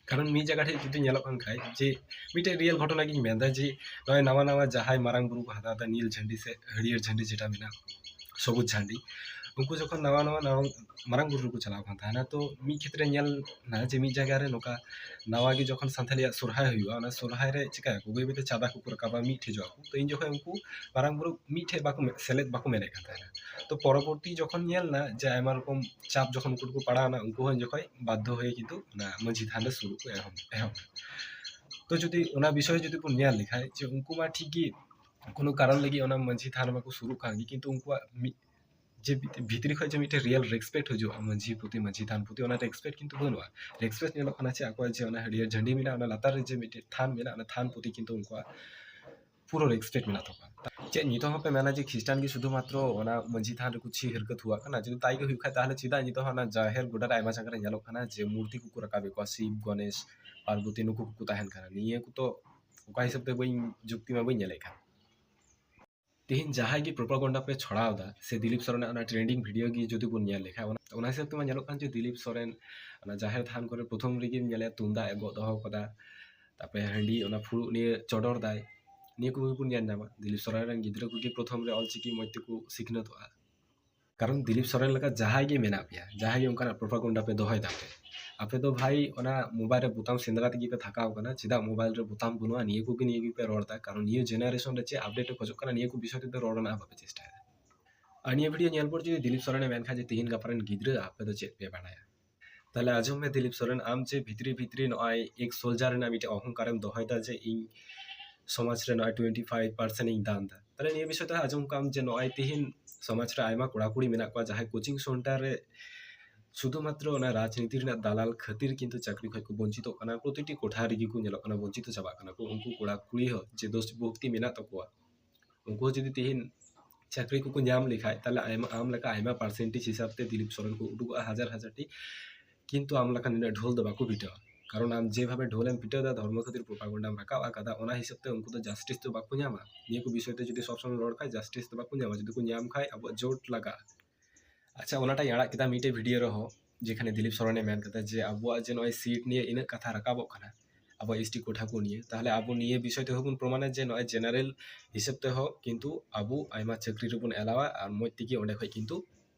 ᱠᱟᱨᱚᱱ ᱢᱤᱫ ᱡᱟᱭᱜᱟ ᱴᱷᱮᱡ ᱡᱩᱫᱤ ᱧᱮᱞᱚᱜ ᱠᱟᱱ ᱠᱷᱟᱡ ᱡᱮ ᱢᱤᱫᱴᱮᱡ ᱨᱤᱭᱮᱞ ᱜᱷᱚᱴᱚᱱᱟ ᱜᱤᱧ ᱢᱮᱱᱫᱟ ᱡᱮ ᱱᱚᱜᱼᱚᱭ ᱱᱟᱣᱟ ᱱᱟᱣᱟ ᱡᱟᱦᱟᱸᱭ ᱢᱟᱨᱟᱝ ᱵᱩᱨᱩ ᱠᱚ ᱦᱟᱛᱟᱣ ᱮᱫᱟ ᱱᱤᱞ ᱡᱷᱟᱹᱱᱰᱤ ᱥᱮ ᱦᱟᱹᱨᱭᱟᱹᱲ ᱡᱷᱟᱹᱱᱰᱤ ᱡᱮᱴᱟ ᱢᱮᱱᱟᱜ, ᱥᱚᱵᱩᱡ ᱡᱷᱟᱹᱱᱰᱤ, ᱩᱱᱠᱩ ᱡᱚᱠᱷᱚᱱ ᱱᱟᱣᱟ ᱱᱟᱣᱟ ᱱᱟᱣᱟ ᱢᱟᱨᱟᱝ ᱵᱩᱨᱩ ᱨᱮᱠᱚ ᱪᱟᱞᱟᱣ ᱠᱟᱱ ᱛᱟᱦᱮᱱᱟ, ᱛᱚ ᱢᱤᱫ ᱠᱷᱮᱛᱨᱮ ᱧᱮᱞ ᱱᱟ ᱡᱮ ᱢᱤᱫ ᱡᱟᱭᱜᱟ ᱨᱮ ᱱᱚᱝᱠᱟ ᱱᱟᱣᱟ ᱜᱮ ᱡᱚᱠᱷᱚᱱ ᱥᱟᱱᱛᱟᱲᱤᱭᱟᱜ ᱥᱚᱨᱦᱟᱭ ᱦᱩᱭᱩᱜᱼᱟ, ᱚᱱᱟ ᱥᱚᱨᱦᱟᱭ ᱨᱮ ᱪᱤᱠᱟᱹᱭᱟᱠᱚ, ᱵᱟᱹᱭ ᱵᱟᱹᱭᱛᱮ ᱪᱟᱸᱫᱟ ᱠᱚᱠᱚ ᱨᱟᱠᱟᱵᱟ, ᱢᱤᱫ ᱴᱷᱮᱡᱚᱜᱼᱟ ᱠᱚ᱾ ᱛᱚ ᱤᱧ ᱡᱚᱠᱷᱚᱱ ᱩᱱᱠᱩ ᱢᱟᱨᱟᱝ ᱵᱩᱨᱩ ᱢᱤᱫ ᱴᱷᱮᱡ ᱵᱟᱠᱚ ᱢᱮ-, ᱥᱮᱞᱮᱫ ᱵᱟᱠᱚ ᱢᱮᱱᱮᱫ ᱠᱟᱱ ᱛᱟᱦᱮᱱᱟ᱾ ᱛᱚ ᱯᱚᱨᱚᱵᱚᱨᱛᱤ ᱡᱚᱠᱷᱚᱱ ᱧᱮᱞ ᱱᱟ ᱡᱮ ᱟᱭᱢᱟ ᱨᱚᱠᱚᱢ ᱪᱟᱯ ᱡᱚᱠᱷᱚᱱ ᱩᱱᱠᱩ ᱫᱚᱠᱚ ᱯᱟᱲᱟᱣᱱᱟ, ᱩᱱᱠᱩ ᱦᱚᱸ ᱡᱚᱠᱷᱚᱱ ᱵᱟᱫᱽᱫᱷᱚ ᱦᱚᱭᱮ ᱠᱤᱱᱛᱩ ᱚᱱᱟ ᱢᱟᱹᱡᱷᱤ ᱛᱷᱟᱱ ᱨᱮ ᱥᱩᱨᱩᱜ ᱠᱚ ᱮᱦᱚᱵ ᱮᱦᱚᱵ ᱮᱱᱟ᱾ ᱛᱚ ᱡᱩᱫᱤ ᱚᱱᱟ ᱵᱤᱥᱚᱭ ᱡᱩᱫᱤ ᱵᱚᱱ ᱧᱮᱞ ᱞᱮᱠᱷᱟᱡ ᱡᱮ ᱩᱱᱠᱩ ᱢᱟ ᱴᱷᱤᱠ ᱜᱮ ᱠᱳᱱᱳ ᱠᱟᱨᱚᱱ ᱞᱟᱹᱜᱤᱫ ᱚᱱᱟ ᱢᱟᱹᱡᱷᱤ ᱛᱷᱟᱱ ᱢᱟᱠᱚ ᱥᱩᱨᱩᱜ ᱠᱟᱱ ᱜᱮ, ᱠᱤᱱᱛᱩ ᱩᱱᱠᱩᱣᱟᱜ ᱢᱤᱫ ᱡᱮ ᱵᱷᱤᱛ-, ᱵᱷᱤᱛᱨᱤ ᱠᱷᱚᱱ ᱡᱮ ᱢᱤᱫᱴᱮᱱ ᱨᱤᱭᱮᱞ ᱨᱮᱥᱯᱮᱠᱴ ᱦᱤᱡᱩᱜᱼᱟ ᱢᱟᱹᱡᱷᱤ ᱯᱨᱚᱛᱤ, ᱢᱟᱹᱡᱷᱤ ᱛᱷᱟᱱ ᱯᱨᱚᱛᱤ, ᱚᱱᱟ ᱨᱮᱥᱯᱮᱠᱴ ᱠᱤᱱᱛᱩ ᱵᱟᱹᱱᱩᱜᱼᱟ᱾ ᱨᱮᱥᱯᱮᱠᱴ ᱧᱮᱞᱚᱜ ᱠᱟᱱᱟ ᱪᱮ ᱟᱠᱚᱣᱟᱜ ᱡᱮ ᱚᱱᱟ ᱦᱟᱹᱨᱭᱟᱹᱲ ᱡᱷᱟᱹᱱᱰᱤ ᱢᱮᱱᱟᱜᱼᱟ, ᱚᱱᱟ ᱞᱟᱛᱟᱨ ᱨᱮ ᱡᱮ ᱢᱤᱫᱴᱮᱱ ᱛᱷᱟᱱ ᱢᱮᱱᱟᱜᱼᱟ, ᱚᱱᱟ ᱛᱷᱟᱱ ᱯᱨᱚᱛᱤ ᱠᱤᱱᱛᱩ ᱩᱱᱠᱩᱣᱟᱜ ᱯᱩᱨᱟᱹ ᱨᱮᱥᱯᱮᱠᱴ ᱢᱮᱱᱟᱜ ᱛᱟᱠᱚᱣᱟ᱾ ᱪᱮᱫ ᱱᱤᱛᱚᱜ ᱦᱚᱸᱯᱮ ᱢᱮᱱᱟ ᱡᱮ ᱠᱷᱨᱤᱥᱴᱟᱱ ᱜᱮ ᱥᱩᱫᱷᱩ ᱢᱟᱛᱨᱚ ᱚᱱᱟ ᱢᱟᱹᱡᱷᱤ ᱛᱷᱟᱱ ᱨᱮᱠᱚ ᱪᱷᱤ ᱦᱤᱨᱠᱟᱹ ᱛᱷᱩᱣᱟᱜ ᱠᱟᱱᱟ? ᱡᱩᱫᱤ ᱛᱟᱭ ᱜᱮ ᱦᱩᱭᱩᱜ ᱠᱷᱟᱡ, ᱛᱟᱦᱚᱞᱮ ᱪᱮᱫᱟᱜ ᱱᱤᱛᱚᱜ ᱦᱚᱸ ᱚᱱᱟ ᱡᱟᱦᱮᱨ ᱜᱚᱰᱟ ᱨᱮ ᱟᱭᱢᱟ ᱡᱟᱭᱜᱟ ᱨᱮ ᱧᱮᱞᱚᱜ ᱠᱟᱱᱟ ᱡᱮ ᱢᱩᱨᱛᱤ ᱠᱚᱠᱚ ᱨᱟᱠᱟᱵᱮᱫ ᱠᱚᱣᱟ, ᱥᱤᱵ, ᱜᱚᱱᱮᱥ, ᱯᱟᱨᱵᱚᱛᱤ, ᱱᱩᱠᱩ ᱠᱚᱠᱚ ᱛᱟᱦᱮᱱ ᱠᱟᱱᱟ? ᱱᱤᱭᱟᱹ ᱠᱚ ᱛᱚ ᱚᱠᱟ ᱦᱤᱥᱟᱹᱵ ᱛᱮ ᱵᱟᱹᱧ, ᱡᱩᱠᱛᱤ ᱢᱟ ᱵᱟᱹᱧ ᱧᱮᱞᱮᱫ ᱠᱟᱱ᱾ ᱛᱮᱦᱮᱧ ᱡᱟᱦᱟᱸᱭ ᱜᱮ ᱯᱨᱚᱯᱟᱜᱚᱱᱰᱟ ᱯᱮ ᱪᱷᱚᱲᱟᱣ ᱮᱫᱟ, ᱥᱮ ᱫᱤᱞᱤᱯ ᱥᱚᱨᱮᱱᱟᱜ ᱚᱱᱟ ᱴᱨᱮᱱᱰᱤᱝ ᱵᱷᱤᱰᱤᱭᱳ ᱜᱮ ᱡᱩᱫᱤ ᱵᱚᱱ ᱧᱮᱞ ᱞᱮᱠᱷᱟᱱ, ᱚᱱᱟ, ᱚᱱᱟ ᱦᱤᱥᱟᱹᱵ ᱛᱮᱢᱟ ᱧᱮᱞᱚᱜ ᱠᱟᱱ ᱡᱮ ᱫᱤᱞᱤᱯ ᱥᱚᱨᱮᱱ ᱚᱱᱟ ᱡᱟᱦᱮᱨ ᱛᱷᱟᱱ ᱠᱚᱨᱮ ᱯᱨᱚᱛᱷᱚᱢ ᱨᱮᱜᱮᱢ ᱧᱮᱞᱮᱭᱟ ᱛᱩᱢᱫᱟᱜ ᱮ ᱜᱚᱜ ᱫᱚᱦᱚ ᱠᱟᱫᱟ, ᱛᱟᱯᱚᱨᱮ ᱦᱟᱺᱰᱤ ᱚᱱᱟ ᱯᱷᱩᱲᱩᱜ ᱱᱤᱭᱮ ᱪᱚᱰᱚᱨ ᱫᱟᱭ᱾ ᱱᱤᱭᱟᱹ ᱠᱚᱜᱮ ᱵᱚᱱ ᱧᱮᱞ ᱧᱟᱢᱟ᱾ ᱫᱤᱞᱤᱯ ᱥᱚᱨᱮᱱ ᱨᱮᱱ ᱜᱤᱫᱽᱨᱟᱹ ᱠᱚᱜᱮ ᱯᱨᱚᱛᱷᱚᱢ ᱨᱮ ᱚᱞᱪᱤᱠᱤ ᱢᱚᱡᱽ ᱛᱮᱠᱚ ᱥᱤᱠᱷᱱᱟᱹᱛᱚᱜᱼᱟ᱾ ᱠᱟᱨᱚᱱ ᱫᱤᱞᱤᱯ ᱥᱚᱨᱮᱱ ᱞᱮᱠᱟ ᱡᱟᱦᱟᱸᱭ ᱜᱮ ᱢᱮᱱᱟᱜ ᱯᱮᱭᱟ, ᱡᱟᱦᱟᱸᱭ ᱜᱮ ᱚᱱᱠᱟᱱᱟᱜ ᱯᱨᱚᱯᱟᱜᱚᱱᱰᱟ ᱯᱮ ᱫᱚᱦᱚᱭ ᱫᱟᱯᱮ, ᱟᱯᱮ ᱫᱚ ᱵᱷᱟᱭ ᱚᱱᱟ ᱢᱳᱵᱟᱭᱤᱞ ᱨᱮ ᱵᱳᱛᱟᱢ ᱥᱮᱸᱫᱽᱨᱟ ᱛᱮᱜᱮ ᱯᱮ ᱛᱷᱟᱠᱟᱣ ᱠᱟᱱᱟ᱾ ᱪᱮᱫᱟᱜ ᱢᱳᱵᱟᱭᱤᱞ ᱨᱮ ᱵᱳᱛᱟᱢ ᱵᱟᱹᱱᱩᱜᱼᱟ, ᱱᱤᱭᱟᱹ ᱠᱚᱜᱮ, ᱱᱤᱭᱟᱹ ᱜᱮᱯᱮ ᱨᱚᱲ ᱮᱫᱟ᱾ ᱠᱟᱨᱚᱱ ᱱᱤᱭᱟᱹ ᱡᱮᱱᱟᱨᱮᱥᱚᱱ ᱨᱮ ᱪᱮᱫ ᱟᱯᱰᱮᱴ ᱮ ᱠᱷᱚᱡᱚᱜ ᱠᱟᱱᱟ, ᱱᱤᱭᱟᱹ ᱠᱚ ᱵᱤᱥᱚᱭ ᱛᱮᱫᱚ ᱨᱚᱲ ᱨᱮᱱᱟᱜ ᱵᱟᱯᱮ ᱪᱮᱥᱴᱟᱭᱮᱫᱟ᱾ ᱟᱨ ᱱᱤᱭᱟᱹ ᱵᱷᱤᱰᱤᱭᱳ ᱧᱮᱞ ᱯᱚᱨ ᱡᱩᱫᱤ ᱫᱤᱞᱤᱯ ᱥᱚᱨᱮᱱᱮ ᱢᱮᱱᱠᱷᱟᱱ ᱡᱮ ᱛᱤᱦᱤᱧ ᱜᱟᱯᱟ ᱨᱮᱱ ᱜᱤᱫᱽᱨᱟᱹ ᱟᱯᱮ ᱫᱚ ᱪᱮᱫ ᱯᱮ ᱵᱟᱲᱟᱭᱟ, ᱛᱟᱦᱞᱮ ᱟᱸᱡᱚᱢ ᱢᱮ ᱫᱤᱞᱤᱯ ᱥᱚᱨᱮᱱ, ᱟᱢ ᱡᱮ ᱵᱷᱤᱛᱨᱤ ᱵᱷᱤᱛᱨᱤ ᱱᱚᱜᱼᱚᱭ ᱮᱠ ᱥᱳᱞᱡᱟᱨ ᱨᱮᱱᱟᱜ ᱢᱤᱫᱴᱮᱱ ᱚᱦᱚᱝᱠᱟᱨᱮᱢ ᱫᱚᱦᱚᱭᱮᱫᱟ ᱡᱮ ᱤᱧ ᱥᱚᱢᱟᱡᱽ ᱨᱮ ᱱᱚᱜᱼᱚᱭ ᱴᱩᱭᱮᱱᱴᱤ ᱯᱷᱟᱭᱤᱵᱷ ᱯᱟᱨᱥᱮᱱᱴ ᱤᱧ ᱫᱟᱱ ᱮᱫᱟ, ᱛᱟᱦᱞᱮ ᱱᱤᱭᱟᱹ ᱵᱤᱥᱚᱭ ᱛᱮ ᱟᱸᱡᱚᱢ ᱠᱟᱜ ᱟᱢ ᱡᱮ ᱱᱚᱜᱼᱚᱭ ᱛᱤᱦᱤᱧ ᱥᱚᱢᱟᱡᱽ ᱨᱮ ᱟᱭᱢᱟ ᱠᱚᱲᱟ ᱠᱩᱲᱤ ᱢᱮᱱᱟᱜ ᱠᱚᱣᱟ ᱡᱟᱦᱟᱸᱭ ᱠᱳᱪᱤᱝ ᱥᱮᱱᱴᱟᱨ ᱨᱮ ᱥᱩᱫᱷᱩ ᱢᱟᱛᱨᱚ ᱚᱱᱟ ᱨᱟᱡᱽᱱᱤᱛᱤ ᱨᱮᱱᱟᱜ ᱫᱟᱞᱟᱞ ᱠᱷᱟᱹᱛᱤᱨ ᱠᱤᱱᱛᱩ ᱪᱟᱹᱠᱨᱤ ᱠᱷᱚᱱ ᱠᱚ ᱵᱚᱧᱪᱤᱛᱚᱜ ᱠᱟᱱᱟ᱾ ᱯᱨᱚᱛᱤᱴᱤ ᱠᱚᱴᱷᱟ ᱨᱮᱜᱮ ᱠᱚ ᱧᱮᱞᱚᱜ ᱠᱟᱱᱟ, ᱵᱚᱧᱪᱤᱛᱚ ᱪᱟᱵᱟᱜ ᱠᱟᱱᱟ ᱠᱚ᱾ ᱩᱱᱠᱩ ᱠᱚᱲᱟ ᱠᱩᱲᱤ ᱦᱚᱸ ᱡᱮ ᱫᱮᱥ ᱵᱷᱚᱠᱛᱤ ᱢᱮᱱᱟᱜ ᱛᱟᱠᱚᱣᱟ, ᱩᱱᱠᱩ ᱦᱚᱸ ᱡᱩᱫᱤ ᱛᱤᱦᱤᱧ ᱪᱟᱹᱠᱨᱤ ᱠᱚᱠᱚ ᱧᱟᱢ ᱞᱮᱠᱷᱟᱡ, ᱛᱟᱦᱞᱮ ᱟᱭᱢᱟ, ᱟᱢ ᱞᱮᱠᱟ ᱟᱭᱢᱟ ᱯᱟᱨᱥᱮᱱᱴᱮᱡᱽ ᱦᱤᱥᱟᱹᱵ ᱛᱮ ᱫᱤᱞᱤᱯ ᱥᱚᱨᱮᱱ ᱠᱚ ᱩᱰᱩᱠᱚᱜᱼᱟ ᱦᱟᱡᱟᱨ ᱦᱟᱡᱟᱨ ᱴᱤ, ᱠᱤᱱᱛᱩ ᱟᱢ ᱞᱮᱠᱟ ᱱᱤᱱᱟᱹᱜ ᱰᱷᱳᱞ ᱫᱚ ᱵᱟᱠᱚ ᱯᱤᱴᱟᱹᱣᱟ᱾ ᱠᱟᱨᱚᱱ ᱟᱢ ᱡᱮᱵᱷᱟᱵᱮ ᱰᱷᱳᱞᱮᱢ ᱯᱤᱴᱟᱹᱣ ᱮᱫᱟ, ᱫᱷᱚᱨᱢᱚ ᱠᱷᱟᱹᱛᱤᱨ ᱯᱨᱚᱯᱟᱜᱚᱱᱰᱟᱢ ᱨᱟᱠᱟᱵ ᱟᱠᱟᱫᱟ, ᱚᱱᱟ ᱦᱤᱥᱟᱹᱵ ᱛᱮ ᱩᱱᱠᱩ ᱫᱚ ᱡᱟᱥᱴᱤᱥ ᱫᱚ ᱵᱟᱠᱚ ᱧᱟᱢᱟ᱾ ᱱᱤᱭᱟᱹ ᱠᱚ ᱵᱤᱥᱚᱭ ᱛᱮ ᱡᱩᱫᱤ ᱥᱚᱵ ᱥᱚᱢᱚᱭ ᱨᱚᱲ ᱠᱷᱟᱡ, ᱡᱟᱥᱴᱤᱥ ᱫᱚ ᱵᱟᱠᱚ ᱧᱟᱢᱟ᱾ ᱡᱩᱫᱤ ᱠᱚ ᱧᱟᱢ ᱠᱷᱟᱡ, ᱟᱵᱚᱣᱟᱜ ᱡᱳᱴ ᱞᱟᱜᱟᱜᱼᱟ᱾ ᱟᱪᱪᱷᱟ, ᱚᱱᱟᱴᱟᱜ ᱤᱧ ᱟᱲᱟᱜ ᱠᱮᱫᱟ ᱢᱤᱫᱴᱮᱡ ᱵᱷᱤᱰᱤᱭᱳ ᱨᱮᱦᱚᱸ, ᱡᱮᱠᱷᱟᱱᱮ ᱫᱤᱞᱤᱯ ᱥᱚᱨᱮᱱᱮ ᱢᱮᱱ ᱠᱟᱫᱟ ᱡᱮ ᱟᱵᱚᱣᱟᱜ ᱡᱮ ᱱᱚᱜᱼᱚᱭ ᱥᱤᱴ ᱱᱤᱭᱮ ᱤᱱᱟᱹᱜ ᱠᱟᱛᱷᱟ ᱨᱟᱠᱟᱵᱚᱜ ᱠᱟᱱᱟ ᱟᱵᱚ ᱮᱥ ᱴᱤ ᱠᱚᱴᱷᱟ ᱠᱚ ᱱᱤᱭᱮ, ᱛᱟᱦᱞᱮ ᱟᱵᱚ ᱱᱤᱭᱟᱹ ᱵᱤᱥᱚᱭ ᱛᱮᱦᱚᱸ ᱵᱚᱱ ᱯᱨᱚᱢᱟᱱᱟ ᱡᱮ ᱱᱚᱜᱼᱚᱭ ᱡᱮᱱᱟᱨᱮᱞ ᱦᱤᱥᱟᱹᱵ ᱛᱮᱦᱚᱸ ᱠᱤᱱᱛᱩ ᱟᱵᱚ ᱟᱭᱢᱟ ᱪᱟᱹᱠᱨᱤ ᱨᱮᱵᱚᱱ ᱮᱞᱟᱣᱟ ᱟᱨ ᱢᱚᱡᱽ ᱛᱮᱜᱮ ᱚᱸᱰᱮ ᱠᱷᱚᱡ ᱠᱤᱱᱛᱩ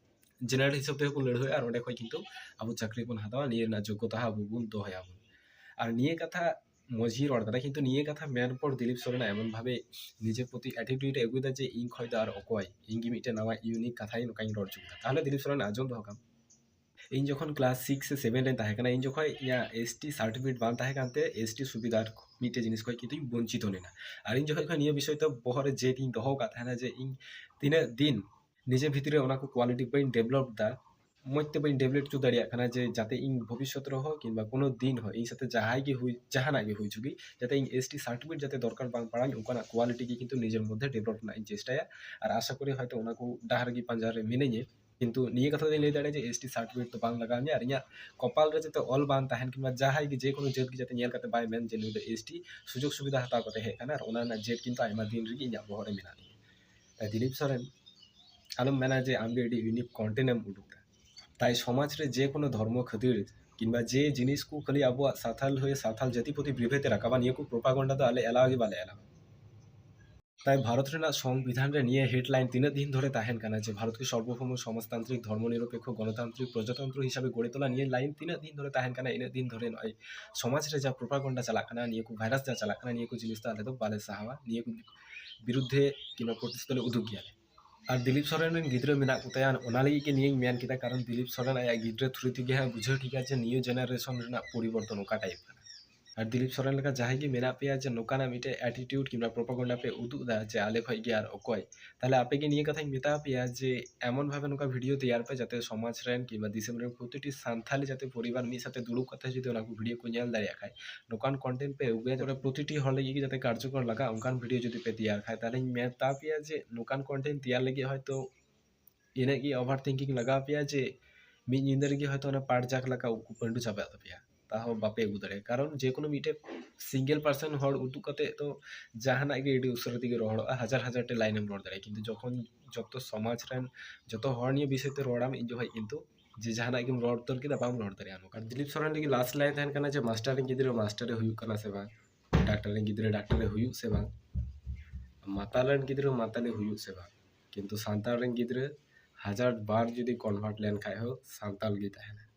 ᱡᱮᱱᱟᱨᱮᱞ ᱦᱤᱥᱟᱹᱵ ᱛᱮᱦᱚᱸ ᱵᱚᱱ ᱞᱟᱹᱲᱦᱟᱹᱭᱟ ᱟᱨ ᱚᱸᱰᱮ ᱠᱷᱚᱱ ᱠᱤᱱᱛᱩ ᱟᱵᱚ ᱪᱟᱹᱠᱨᱤ ᱵᱚᱱ ᱦᱟᱛᱟᱣᱟ, ᱱᱤᱭᱟᱹ ᱨᱮᱱᱟᱜ ᱡᱳᱜᱽᱜᱚᱛᱟ ᱦᱚᱸ ᱟᱵᱚ ᱵᱚᱱ ᱫᱚᱦᱚᱭᱟ ᱵᱚᱱ᱾ ᱟᱨ ᱱᱤᱭᱟᱹ ᱠᱟᱛᱷᱟ ᱢᱚᱡᱽ ᱜᱮ ᱨᱚᱲ ᱠᱟᱫᱟ, ᱠᱤᱱᱛᱩ ᱱᱤᱭᱟᱹ ᱠᱟᱛᱷᱟ ᱢᱮᱱ ᱯᱚᱨ ᱫᱤᱞᱤᱯ ᱥᱚᱨᱮᱱ ᱮᱢᱚᱱ ᱵᱷᱟᱵᱮ ᱱᱤᱡᱮ ᱯᱨᱚᱛᱤ ᱮᱴᱤᱴᱤᱭᱩᱰ ᱮ ᱟᱹᱜᱩᱭᱮᱫᱟ ᱡᱮ ᱤᱧ ᱠᱷᱚᱡ ᱫᱚ ᱟᱨ ᱚᱠᱚᱭ, ᱤᱧ ᱜᱮ ᱢᱤᱫᱴᱮᱱ ᱱᱟᱣᱟ ᱤᱭᱩᱱᱤᱠ ᱠᱟᱛᱷᱟᱧ ᱱᱚᱝᱠᱟᱧ ᱨᱚᱲ ᱦᱚᱪᱚ ᱠᱮᱫᱟ᱾ ᱛᱟᱦᱚᱞᱮ ᱫᱤᱞᱤᱯ ᱥᱚᱨᱮᱱ ᱟᱸᱡᱚᱢ ᱫᱚᱦᱚ ᱠᱟᱢ, ᱤᱧ ᱡᱚᱠᱷᱚᱱ ᱠᱞᱟᱥ ᱥᱤᱠᱥ ᱥᱮ ᱥᱮᱵᱷᱮᱱ ᱨᱮᱧ ᱛᱟᱦᱮᱸ ᱠᱟᱱᱟ, ᱤᱧ ᱡᱚᱠᱷᱚᱡ ᱤᱧᱟᱹᱜ ᱮᱥ ᱴᱤ ᱥᱟᱨᱴᱤᱯᱷᱤᱠᱮᱴ ᱵᱟᱝ ᱛᱟᱦᱮᱸ ᱠᱟᱱᱛᱮ ᱮᱥ ᱴᱤ ᱥᱩᱵᱤᱫᱷᱟ ᱢᱤᱫᱴᱮᱡ ᱡᱤᱱᱤᱥ ᱠᱷᱚᱡ ᱠᱤᱱᱛᱩᱧ ᱵᱚᱧᱪᱤᱛᱚ ᱞᱮᱱᱟ᱾ ᱟᱨ ᱤᱧ ᱡᱚᱠᱷᱚᱡ ᱠᱷᱚᱱ ᱱᱤᱭᱟᱹ ᱵᱤᱥᱚᱭ ᱛᱮ ᱵᱚᱦᱚᱜ ᱨᱮ ᱡᱮᱫ ᱤᱧ ᱫᱚᱦᱚ ᱟᱠᱟᱫ ᱛᱟᱦᱮᱱᱟ ᱡᱮ ᱤᱧ ᱛᱤᱱᱟᱹᱜ ᱫᱤᱱ ᱱᱤᱡᱮ ᱵᱷᱤᱛᱨᱤ ᱨᱮ ᱚᱱᱟ ᱠᱚ ᱠᱳᱣᱟᱞᱤᱴᱤ ᱵᱟᱹᱧ ᱰᱮᱵᱷᱞᱚᱯ ᱮᱫᱟ, ᱢᱚᱡᱽ ᱛᱮ ᱵᱟᱹᱧ ᱰᱮᱵᱷᱞᱚᱯ ᱦᱚᱪᱚ ᱫᱟᱲᱮᱭᱟᱜ ᱠᱟᱱᱟ, ᱡᱮ ᱡᱟᱛᱮ ᱤᱧ ᱵᱷᱚᱵᱤᱥᱥᱚᱛ ᱨᱮᱦᱚᱸ ᱠᱤᱝᱵᱟ ᱠᱳᱱᱳ ᱫᱤᱱ ᱦᱚᱸ ᱤᱧ ᱥᱟᱛᱮ ᱡᱟᱦᱟᱸᱭ ᱜᱮ ᱦᱩᱭ, ᱡᱟᱦᱟᱱᱟᱜ ᱜᱮ ᱦᱩᱭ ᱦᱚᱪᱚᱜ ᱜᱮ, ᱡᱟᱛᱮ ᱤᱧ ᱮᱥ ᱴᱤ ᱥᱟᱨᱴᱤᱯᱷᱤᱠᱮᱴ ᱡᱟᱛᱮ ᱫᱚᱨᱠᱟᱨ ᱵᱟᱝ ᱯᱟᱲᱟᱣᱟᱹᱧ, ᱚᱱᱠᱟᱱᱟᱜ ᱠᱳᱣᱟᱞᱤᱴᱤ ᱜᱮ ᱠᱤᱱᱛᱩ ᱱᱤᱡᱮᱨ ᱢᱚᱫᱽᱫᱷᱮ ᱰᱮᱵᱷᱞᱚᱯ ᱨᱮᱱᱟᱜ ᱤᱧ ᱪᱮᱥᱴᱟᱭᱟ᱾ ᱟᱨ ᱟᱥᱟ ᱠᱚᱨᱤ ᱦᱚᱭᱛᱳ ᱚᱱᱟ ᱠᱚ ᱰᱟᱦᱟᱨ ᱜᱮ ᱯᱟᱸᱡᱟ ᱨᱮ ᱢᱤᱱᱟᱹᱧᱟ᱾ ᱠᱤᱱᱛᱩ ᱱᱤᱭᱟᱹ ᱠᱟᱛᱷᱟ ᱫᱚᱧ ᱞᱟᱹᱭ ᱫᱟᱲᱮᱭᱟᱜᱼᱟ ᱡᱮ ᱮᱥ ᱴᱤ ᱥᱟᱨᱴᱤᱯᱷᱤᱠᱮᱴ ᱫᱚ ᱵᱟᱝ ᱞᱟᱜᱟᱣ ᱤᱧᱟ, ᱟᱨ ᱤᱧᱟᱹᱜ ᱠᱚᱯᱟᱞ ᱨᱮ ᱡᱟᱛᱮ ᱚᱞ ᱵᱟᱝ ᱛᱟᱦᱮᱱ, ᱠᱤᱝᱵᱟ ᱡᱟᱦᱟᱸᱭ ᱜᱮ ᱡᱮᱠᱳᱱᱳ ᱡᱟᱹᱛ ᱜᱮ ᱡᱟᱛᱮ ᱧᱮᱞ ᱠᱟᱛᱮ ᱵᱟᱭ ᱢᱮᱱ ᱡᱮ ᱱᱩᱭ ᱫᱚ ᱮᱥ ᱴᱤ ᱥᱩᱡᱳᱜᱽ ᱥᱩᱵᱤᱫᱷᱟ ᱦᱟᱛᱟᱣ ᱠᱟᱛᱮ ᱦᱮᱡ ᱟᱠᱟᱱᱟ, ᱟᱨ ᱚᱱᱟ ᱨᱮᱱᱟᱜ ᱡᱮᱫ ᱠᱤᱱᱛᱩ ᱟᱭᱢᱟ ᱫᱤᱱ ᱨᱮᱜᱮ ᱤᱧᱟᱹᱜ ᱵᱚᱦᱚᱜ ᱨᱮ ᱢᱮᱱᱟᱜ ᱛᱤᱧᱟ᱾ ᱛᱟᱭ ᱫᱤᱞᱤᱯ ᱥᱚᱨᱮᱱ, ᱟᱞᱚᱢ ᱢᱮᱱᱟ ᱡᱮ ᱟᱢ ᱜᱮ ᱟᱹᱰᱤ ᱤᱭᱩᱱᱤᱠ ᱠᱚᱱᱴᱮᱱᱴ ᱮᱢ ᱩᱰᱩᱠ ᱮᱫᱟ᱾ ᱛᱟᱭ ᱥᱚᱢᱟᱡᱽ ᱨᱮ ᱡᱮ ᱠᱳᱱᱳ ᱫᱷᱚᱨᱢᱚ ᱠᱷᱟᱹᱛᱤᱨ ᱠᱤᱝᱵᱟ ᱡᱮ ᱡᱤᱱᱤᱥ ᱠᱚ ᱠᱷᱟᱹᱞᱤ ᱟᱵᱚᱣᱟᱜ ᱥᱟᱱᱛᱟᱞ ᱦᱩᱭ ᱥᱟᱱᱛᱟᱞ ᱡᱟᱹᱛᱤ ᱯᱨᱚᱛᱤ ᱵᱤᱵᱷᱮᱫ ᱮ ᱨᱟᱠᱟᱵᱟ, ᱱᱤᱭᱟᱹ ᱠᱚ ᱯᱨᱚᱯᱟᱜᱚᱱᱰᱟ ᱫᱚ ᱟᱞᱮ ᱮᱞᱟᱣ ᱜᱮ ᱵᱟᱞᱮ ᱮᱞᱟᱣᱟ᱾ ᱛᱟᱭ ᱵᱷᱟᱨᱚᱛ ᱨᱮᱱᱟᱜ ᱥᱚᱝᱵᱤᱫᱷᱟᱱ ᱨᱮ ᱱᱤᱭᱟᱹ ᱦᱮᱰᱞᱟᱭᱤᱱ ᱛᱤᱱᱟᱹᱜ ᱫᱤᱱ ᱫᱷᱚᱨᱮ ᱛᱟᱦᱮᱱ ᱠᱟᱱᱟ ᱡᱮ ᱵᱷᱟᱨᱚᱛ ᱠᱤ ᱥᱚᱨᱵᱚᱵᱷᱳᱣᱢᱚ ᱥᱚᱢᱟᱡᱽᱛᱟᱱᱛᱨᱤᱠ ᱫᱷᱚᱨᱢᱚ ᱱᱤᱨᱚᱯᱮᱠᱠᱷᱚ ᱜᱚᱱᱚᱛᱟᱱᱛᱨᱤᱠ ᱯᱨᱚᱡᱟᱛᱚᱱᱛᱨᱚ ᱦᱤᱥᱟᱵᱮ ᱜᱚᱲᱮ ᱛᱚᱞᱟ, ᱱᱤᱭᱟᱹ ᱞᱟᱭᱤᱱ ᱛᱤᱱᱟᱹᱜ ᱫᱤᱱ ᱫᱷᱚᱨᱮ ᱛᱟᱦᱮᱱ ᱠᱟᱱᱟ, ᱤᱱᱟᱹᱜ ᱫᱤᱱ ᱫᱷᱚᱨᱮ ᱱᱚᱜᱼᱚᱭ ᱥᱚᱢᱟᱡᱽ ᱨᱮ ᱡᱟ ᱯᱨᱚᱯᱟᱜᱚᱱᱰᱟ ᱪᱟᱞᱟᱜ ᱠᱟᱱᱟ, ᱱᱤᱭᱟᱹ ᱠᱚ ᱵᱷᱟᱭᱨᱟᱥ ᱡᱟ ᱪᱟᱞᱟᱜ ᱠᱟᱱᱟ, ᱱᱤᱭᱟᱹ ᱠᱚ ᱡᱤᱱᱤᱥ ᱫᱚ ᱟᱞᱮ ᱫᱚ ᱵᱟᱞᱮ ᱥᱟᱦᱟᱣᱟ, ᱱᱤᱭᱟᱹ ᱠᱚ ᱵᱤᱨᱩᱫᱽᱫᱷᱮ ᱠᱤᱝᱵᱟ ᱯᱨᱚᱛᱮᱥᱴ ᱫᱚᱞᱮ ᱩᱫᱩᱜ ᱜᱮᱭᱟ᱾ ᱟᱨ ᱫᱤᱞᱤᱯ ᱥᱚᱨᱮᱱ ᱨᱮᱱ ᱜᱤᱫᱽᱨᱟᱹ ᱢᱮᱱᱟᱜ ᱠᱚ ᱛᱟᱭᱟ, ᱚᱱᱟ ᱞᱟᱹᱜᱤᱫ ᱜᱮ ᱱᱤᱭᱟᱹᱧ ᱢᱮᱱ ᱠᱮᱫᱟ, ᱠᱟᱨᱚᱱ ᱫᱤᱞᱤᱯ ᱥᱚᱨᱮᱱ ᱟᱭᱟᱜ ᱜᱤᱫᱽᱨᱟᱹ ᱛᱷᱨᱩ ᱛᱮᱜᱮ ᱦᱟᱸᱜ ᱵᱩᱡᱷᱟᱹᱣ ᱴᱷᱤᱠᱟ ᱡᱮ ᱱᱤᱭᱩ ᱡᱮᱱᱟᱨᱮᱥᱚᱱ ᱨᱮᱱᱟᱜ ᱯᱚᱨᱤᱵᱚᱨᱛᱚᱱ ᱚᱠᱟ ᱴᱟᱭᱤᱯ ᱠᱟᱱᱟ᱾ ᱟᱨ ᱫᱤᱞᱤᱯ ᱥᱚᱨᱮᱱ ᱞᱮᱠᱟ ᱡᱟᱦᱟᱸᱭ ᱜᱮ ᱢᱮᱱᱟᱜ ᱯᱮᱭᱟ ᱡᱮ ᱱᱚᱝᱠᱟᱱᱟᱜ ᱢᱤᱫᱴᱮᱡ ᱮᱴᱤᱴᱤᱭᱩᱰ ᱠᱤᱝᱵᱟ ᱯᱨᱚᱯᱟᱜᱚᱱᱰᱟ ᱯᱮ ᱩᱫᱩᱜ ᱮᱫᱟ ᱡᱮ ᱟᱞᱮ ᱠᱷᱚᱡ ᱜᱮ ᱟᱨ ᱚᱠᱚᱭ, ᱛᱟᱦᱞᱮ ᱟᱯᱮ ᱜᱮ ᱱᱤᱭᱟᱹ ᱠᱟᱛᱷᱟᱧ ᱢᱮᱛᱟ ᱯᱮᱭᱟ ᱡᱮ ᱮᱢᱚᱱ ᱵᱷᱟᱵᱮ ᱱᱚᱝᱠᱟ ᱵᱷᱤᱰᱤᱭᱳ ᱛᱮᱭᱟᱨ ᱯᱮ ᱡᱟᱛᱮ ᱥᱚᱢᱟᱡᱽ ᱨᱮᱱ ᱠᱤᱝᱵᱟ ᱫᱤᱥᱚᱢ ᱨᱮᱱ ᱯᱨᱚᱛᱤᱴᱤ ᱥᱟᱱᱛᱟᱞᱤ ᱡᱟᱛᱮ ᱯᱚᱨᱤᱵᱟᱨ ᱢᱤᱫ ᱥᱟᱛᱮ ᱫᱩᱲᱩᱵ ᱠᱟᱛᱮ ᱡᱩᱫᱤ ᱚᱱᱟ ᱠᱚ ᱵᱷᱤᱰᱤᱭᱳ ᱠᱚ ᱧᱮᱞ ᱫᱟᱲᱮᱭᱟᱜ ᱠᱷᱟᱡ, ᱱᱚᱝᱠᱟᱱ ᱠᱚᱱᱴᱮᱱᱴ ᱯᱮ ᱟᱹᱜᱩᱭᱟ ᱡᱟᱛᱮ ᱯᱨᱚᱛᱤᱴᱤ ᱦᱚᱲ ᱞᱟᱹᱜᱤᱫ ᱜᱮ ᱡᱟᱛᱮ ᱠᱟᱨᱡᱚᱠᱚᱨ ᱞᱟᱜᱟᱜ, ᱚᱱᱠᱟᱱ ᱵᱷᱤᱰᱤᱭᱳ ᱡᱩᱫᱤ ᱯᱮ ᱛᱮᱭᱟᱨ ᱠᱷᱟᱡ, ᱛᱟᱦᱞᱮᱧ ᱢᱮᱛᱟ ᱯᱮᱭᱟ ᱡᱮ ᱱᱚᱝᱠᱟᱱ ᱠᱚᱱᱴᱮᱱᱴ ᱛᱮᱭᱟᱨ ᱞᱟᱹᱜᱤᱫ ᱦᱚᱭᱛᱳ ᱤᱱᱟᱹᱜ ᱜᱮ ᱚᱵᱷᱟᱨ ᱛᱷᱤᱝᱠᱤᱝ ᱞᱟᱜᱟᱣ ᱯᱮᱭᱟ ᱡᱮ ᱢᱤᱫ ᱧᱤᱫᱟᱹ ᱨᱮᱜᱮ ᱦᱚᱭᱛᱳ ᱚᱱᱟ ᱯᱟᱴ ᱡᱟᱠ ᱞᱮᱠᱟ ᱩᱵ ᱠᱚ ᱯᱟᱹᱰᱩ ᱪᱟᱵᱟᱜ ᱛᱟᱯᱮᱭᱟ, ᱛᱟᱦᱚᱸ ᱵᱟᱯᱮ ᱟᱹᱜᱩ ᱫᱟᱲᱮᱭᱟᱜᱼᱟ᱾ ᱠᱟᱨᱚᱱ ᱡᱮ ᱠᱳᱱᱳ ᱢᱤᱫᱴᱮᱡ ᱥᱤᱝᱜᱮᱞ ᱯᱟᱨᱥᱮᱱ ᱦᱚᱲ ᱩᱫᱩᱜ ᱠᱟᱛᱮ ᱫᱚ ᱡᱟᱦᱟᱱᱟᱜ ᱜᱮ ᱟᱹᱰᱤ ᱩᱥᱟᱹᱨᱟ ᱛᱮᱜᱮ ᱨᱚᱲᱚᱜᱼᱟ, ᱦᱟᱡᱟᱨ ᱦᱟᱡᱟᱨ ᱴᱤ ᱞᱟᱭᱤᱱ ᱮᱢ ᱨᱚᱲ ᱫᱟᱲᱮᱭᱟᱜᱼᱟ, ᱠᱤᱱᱛᱩ ᱡᱚᱠᱷᱚᱱ ᱡᱚᱛᱚ ᱥᱚᱢᱟᱡᱽ ᱨᱮᱱ ᱡᱚᱛᱚ ᱦᱚᱲ ᱱᱤᱭᱮ ᱵᱤᱥᱚᱭ ᱛᱮ ᱨᱚᱲᱟᱢ, ᱤᱧ ᱡᱚᱠᱷᱚᱡ ᱠᱤᱱᱛᱩ ᱡᱮ ᱡᱟᱦᱟᱱᱟᱜ ᱜᱮᱢ ᱨᱚᱲ ᱩᱛᱟᱹᱨ ᱠᱮᱫᱟ, ᱵᱟᱢ ᱨᱚᱲ ᱫᱟᱲᱮᱭᱟᱜᱼᱟ᱾ ᱱᱚᱝᱠᱟ ᱫᱤᱞᱤᱯ ᱥᱚᱨᱮᱱ ᱞᱟᱹᱜᱤᱫ ᱞᱟᱥᱴ ᱞᱟᱭᱤᱱ ᱛᱟᱦᱮᱱ ᱠᱟᱱᱟ ᱡᱮ ᱢᱟᱥᱴᱟᱨ ᱨᱮᱱ ᱜᱤᱫᱽᱨᱟᱹ ᱢᱟᱥᱴᱟᱨᱮ ᱦᱩᱭᱩᱜ ᱠᱟᱱᱟ ᱥᱮ ᱵᱟᱝ, ᱰᱟᱠᱛᱟᱨ ᱨᱮᱱ ᱜᱤᱫᱽᱨᱟᱹ ᱰᱟᱠᱛᱟᱨᱮ ᱦᱩᱭᱩᱜ ᱥᱮ ᱵᱟᱝ, ᱢᱟᱛᱟᱞ ᱨᱮᱱ ᱜᱤᱫᱽᱨᱟᱹ ᱢᱟᱛᱟᱞᱮ ᱦᱩᱭᱩᱜ ᱥᱮ ᱵᱟᱝ, ᱠᱤᱱᱛᱩ ᱥᱟᱱᱛᱟᱲ ᱨᱮᱱ ᱜᱤᱫᱽᱨᱟᱹ ᱦᱟᱡᱟᱨ ᱵᱟᱨ ᱡᱩᱫᱤ convert ᱞᱮᱱᱠᱷᱟᱡ ᱦᱚᱸ ᱥᱟᱱᱛᱟᱞ ᱜᱮ ᱛᱟᱦᱮᱱᱟ᱾